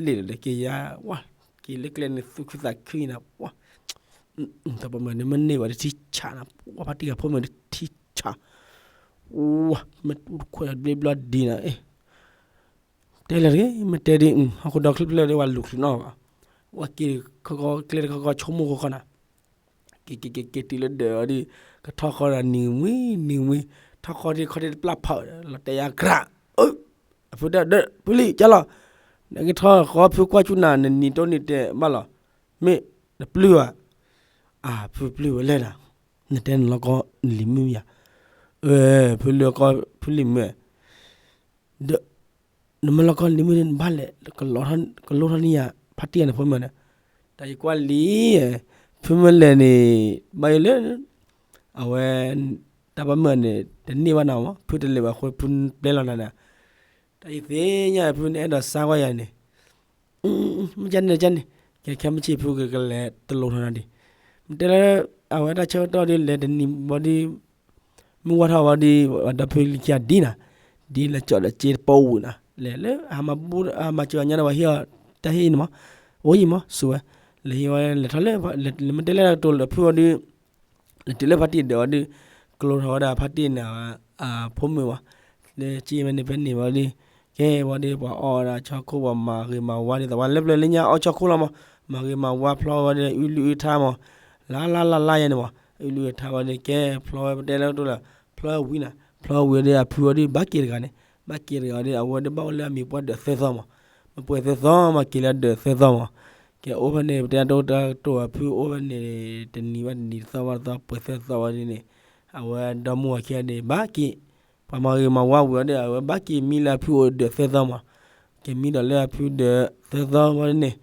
လ့ၣ်ဒီးက့ၤယါ, ဝဲ, က့ၤလၢကျဲန့ၣ်သူၣ်ခုသးခုနီၤ, တၢ်ပိာ်မုၣ်န့ၣ်မ့ၢ်န့ၢ်ဝဲတထံဆးနီၤ, ဝဲဖါတံၢ်ဂၤဖိမုၣ်တထံဆး, ဝဲ, မ့ၢ်တခွဲးဘျ့ဘျီဒ်နီၤ, တဲလၢတဂ့ၤ မ့ၢ်တဲဒ်, ဟီၣ်ခိၣ်ဒီချၢဖျၢၣ်ဒီးဝဲလူၤချုးနီၤဘၣ်, ဝဲက့ၤခီခီကျဲတခီခီဆိကမိၣ်ခီခီနီၤ က့ၤက့ၤက့ၤက့ၤတုၤလၢဒၢးအီၤဒီး, ကထီၣ်ဃီဒီးနံၤဝံၤနံၤဝံၤ, ထီၣ်ဃီဒ်ခီဒ်တပျၢ်ဖးဒီး လီၤတဲာ်ယါကြး, အဖုတဲဒီး ဖုလံကၢ်လီၤ, နကထီၣ်ဃီဖုကွၢ်ဆူနၤ နနံၤတိၢ်နံၤတဲာ်ဘၣ်လီၤ, မ့ၢ်နပျုၢ်ဧါ, အဖုပျုၢ်ဝဲလဲၣ်နီၤ, နတဲနလီၤကီနလံၤမုၣ်ယါ, အဖုလၢကီဖုလံၤမုၣ် ဒီး နမ့ၢ်လီၤကီလံၤမုၣ်န့ၣ် နဘၣ်လဲၤ ကလိထီၣ်န့ၢ်ယၤ ဖါတံၢ်ယၤန့ၣ်ဖိမုၣ်န့ၣ်, တၢ်ယကွၢ်လံ, ဖုမ့ၢ်လဲၤန့ၣ် ဘၣ်ယိၣ်လၢ အဝဲ တၢ်ပိာ်မုၣ်န့ၣ် တန့ၢ်ဘၣ်နၤမး ဖုတလဲၤဘၣ်အဃိ ဖုပျဲလီၤနၤန့ၣ်, တၢ်ယသ့ၣ်ညါဖုန့ၣ်အဲၣ်ဒိးစါကွၢ်ယၤန့ၣ် မ့ၢ်ကန့ၣ်ကန့ၣ်, ကဲခဲမုၢ်ဆ့ၣ်ဖုကကလဲၤတလိထီၣ်နၤဒံး, မ့ၢ်တဲလၢ အဝဲတၢ်ဆၢကတီၢ်ဒီး လဲၤတနံၤဘၣ်ဒီး မုၢ်ဝါထီၣ်ဘၣ်ဒီး ဒီဖုလံၤခံဂၤဒ်နၤ, ဒ်လဲၤကၠီၣ်ဒီးစ့တပီဝံၤနၤ, လဲၤလၢ ဟးမၤဘူၣ်အမၤစၢၤညါဒီး ပှၤဟ့ၣ်အီၤတၢ်ဟ့ၣ်အံၤန့ၣ်မး, အိၣ်ယံၤမး စူၤဝဲ, လဲၤဟ့ၣ်ဝဲလဲၤထီၣ်လၢ မ့ၢ်တဲလၢတၢ်ကတိၤလၢဖုအီၤဒီး လဲၤတုၤလၢဖါတံၢ်ဒၢးအီၤဒီး ကလိထီၣ်ဝဲဒၣ်ဖါတံၢ်န့ၣ် အဖိမုၣ်မး, လၢစ့ဝဲန့ၣ်ဖဲန့ၣ်ဝံၤဒီး ကဲဝံၤဒီး ပှၤအီၣ်ဝဲဒၣ်ဆီခိၣ် ပှၤမၤဂ့ၤမၤဝါဒ်သိး ပှၤလၢပျၢၤလၢညါအီၣ်ဆီခိၣ်လီၤမး, မၤဂ့ၤမၤဝါဖျီဝဲဒၣ်အုလုၢ်အုထါမး, လါလါလါလါယဲန့ၣ်မး, အုလုၢ်အထါဝဲဒၣ် ကဲဖျီဝဲပတဲလၢကတိၤလၢ ဖျီဝံၤနၤ, ဖျီဝံၤဒီးအဖုအီၤဒီး ဘၣ်က့ၤတဂၤန့ၣ်, ဘၣ်က့ၤတဂၤဒီး အဝဲဒၣ်ဘၣ်အိၣ်လၢအမံၤပှၢ်ဒၢးသၢသီမး, မ့ၢ်ပှဲၤသၢသီမး က့ၤလၢဒၢးသၢသီမး, ကဲအိၣ်ဖဲန့ၣ် ပတဲတၢ်ကတိၤအဖုအိၣ်ဖဲန့ၣ် တနံၤဘၣ်တနံၤ တသီဘၣ်တသီ ပှဲၤသၢသီဝံၤဒ်န့ၣ်, အဝဲဒီမါဝၤခံဂၤန့ၣ် ဘၣ်က့ၤ, ပှၤမၤဂ့ၤမၤဝါဝံၤအီၤဒီး အဝဲဘၣ်က့ၤမံလၢအဖုအိၣ်ဒၢးသၢသီမး, က့ၤမံဒီးလၢအဖုဒၢးသၢသီဝံၤဒ်န့ၣ်,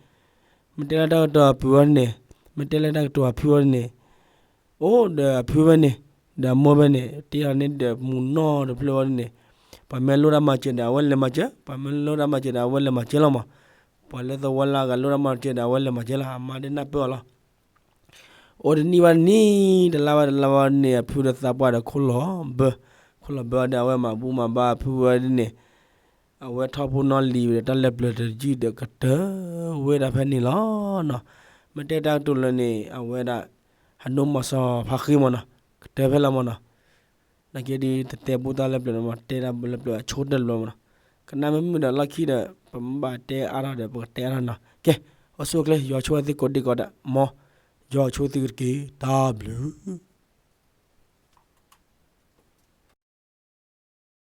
မ့ၢ်တဲလၢတၢ်ကတိၤအဖုဝံၤဒ်န့ၣ်, မ့ၢ်တဲလၢတၢ်ကတိၤအဖုဝံၤဒ်န့ၣ်, အိၣ်ဒီးအဖုဝဲန့ၣ်, ဒီးအမိၢ်ဝဲန့ၣ် တ့လီၤန့ၢ်ဒီးမူနီတဖျၢၣ်ဝံၤဒ်န့ၣ်, ပှၤမ့ၢ်လိၣ်တၢ်မၤစၢၤဒီး အဝဲလဲၤမၤစၢၤ, ပှၤမ့ၢ်လိၣ်တၢ်မၤစၢၤဒီး အဝဲလဲၤမၤစၢၤလီၤမး, ပှၤလၢသဝီလၢအဂၤလိၣ်တၢ်မၤတကဲဒီး အဝဲလဲၤမၤကဲလီၤ အမါဒ်နၢ်ပၢၢ်အီၤလီၤ. အိၣ်တနံၣ်ဘၣ်တနံၣ် တလါဘၣ်တလါဘၣ်န့ၣ် အဖုဒီးသးပှၢ်ဒီးခိၣ်လီၤဘၢ, ခိၣ်လီၤဘၢဒီး အဝဲမၤဘူၣ်မၤဘါအဖုဝဲဒ်န့ၣ် အဝဲထီၣ်ဖိနီၣ်လံၤဝဲဒီး တၢ်လၢပျၢၤတယုၢ်ဒီးကတၢၢ်ဝဲဒၣ်ဖဲန့ၣ်လီၤနီၤ. မ့ၢ်တဲတၢ်ကတိၤလၢန့ၣ် အဝဲဒၣ် ဟးနိမီၤစီၤဖါဃ့မ့ၢ်နီၤ, ကတၢၢ်ဖဲလီၤမ့ၢ်နီၤ. နာ်က့ဒ်တတဲဘူၣ်တၢ်လၢပျၢၤမ့ၢ် တဲတၢ်လၢပျၢၤအဆိကတၢၢ်လီၤမ့ၢ်နီၤ. ကနၣ်မ့ၢ်မုာ်ဒီးလီၢ်ခံဒီး ပမ့ၢ်ဘၣ်တဲအါထီၣ်ဒီး ပကတဲအါထီၣ်နီၤ. ကဲ, အိၣ်ဆူၣ်အိၣ်ချ့ ယွၤဆိၣ်ဂ့ၤသုကိးဒံကိးဒဲး မ်ယွၤဆိၣ်ဂ့ၤသုတက့ၢ် တၢ်ဘျုး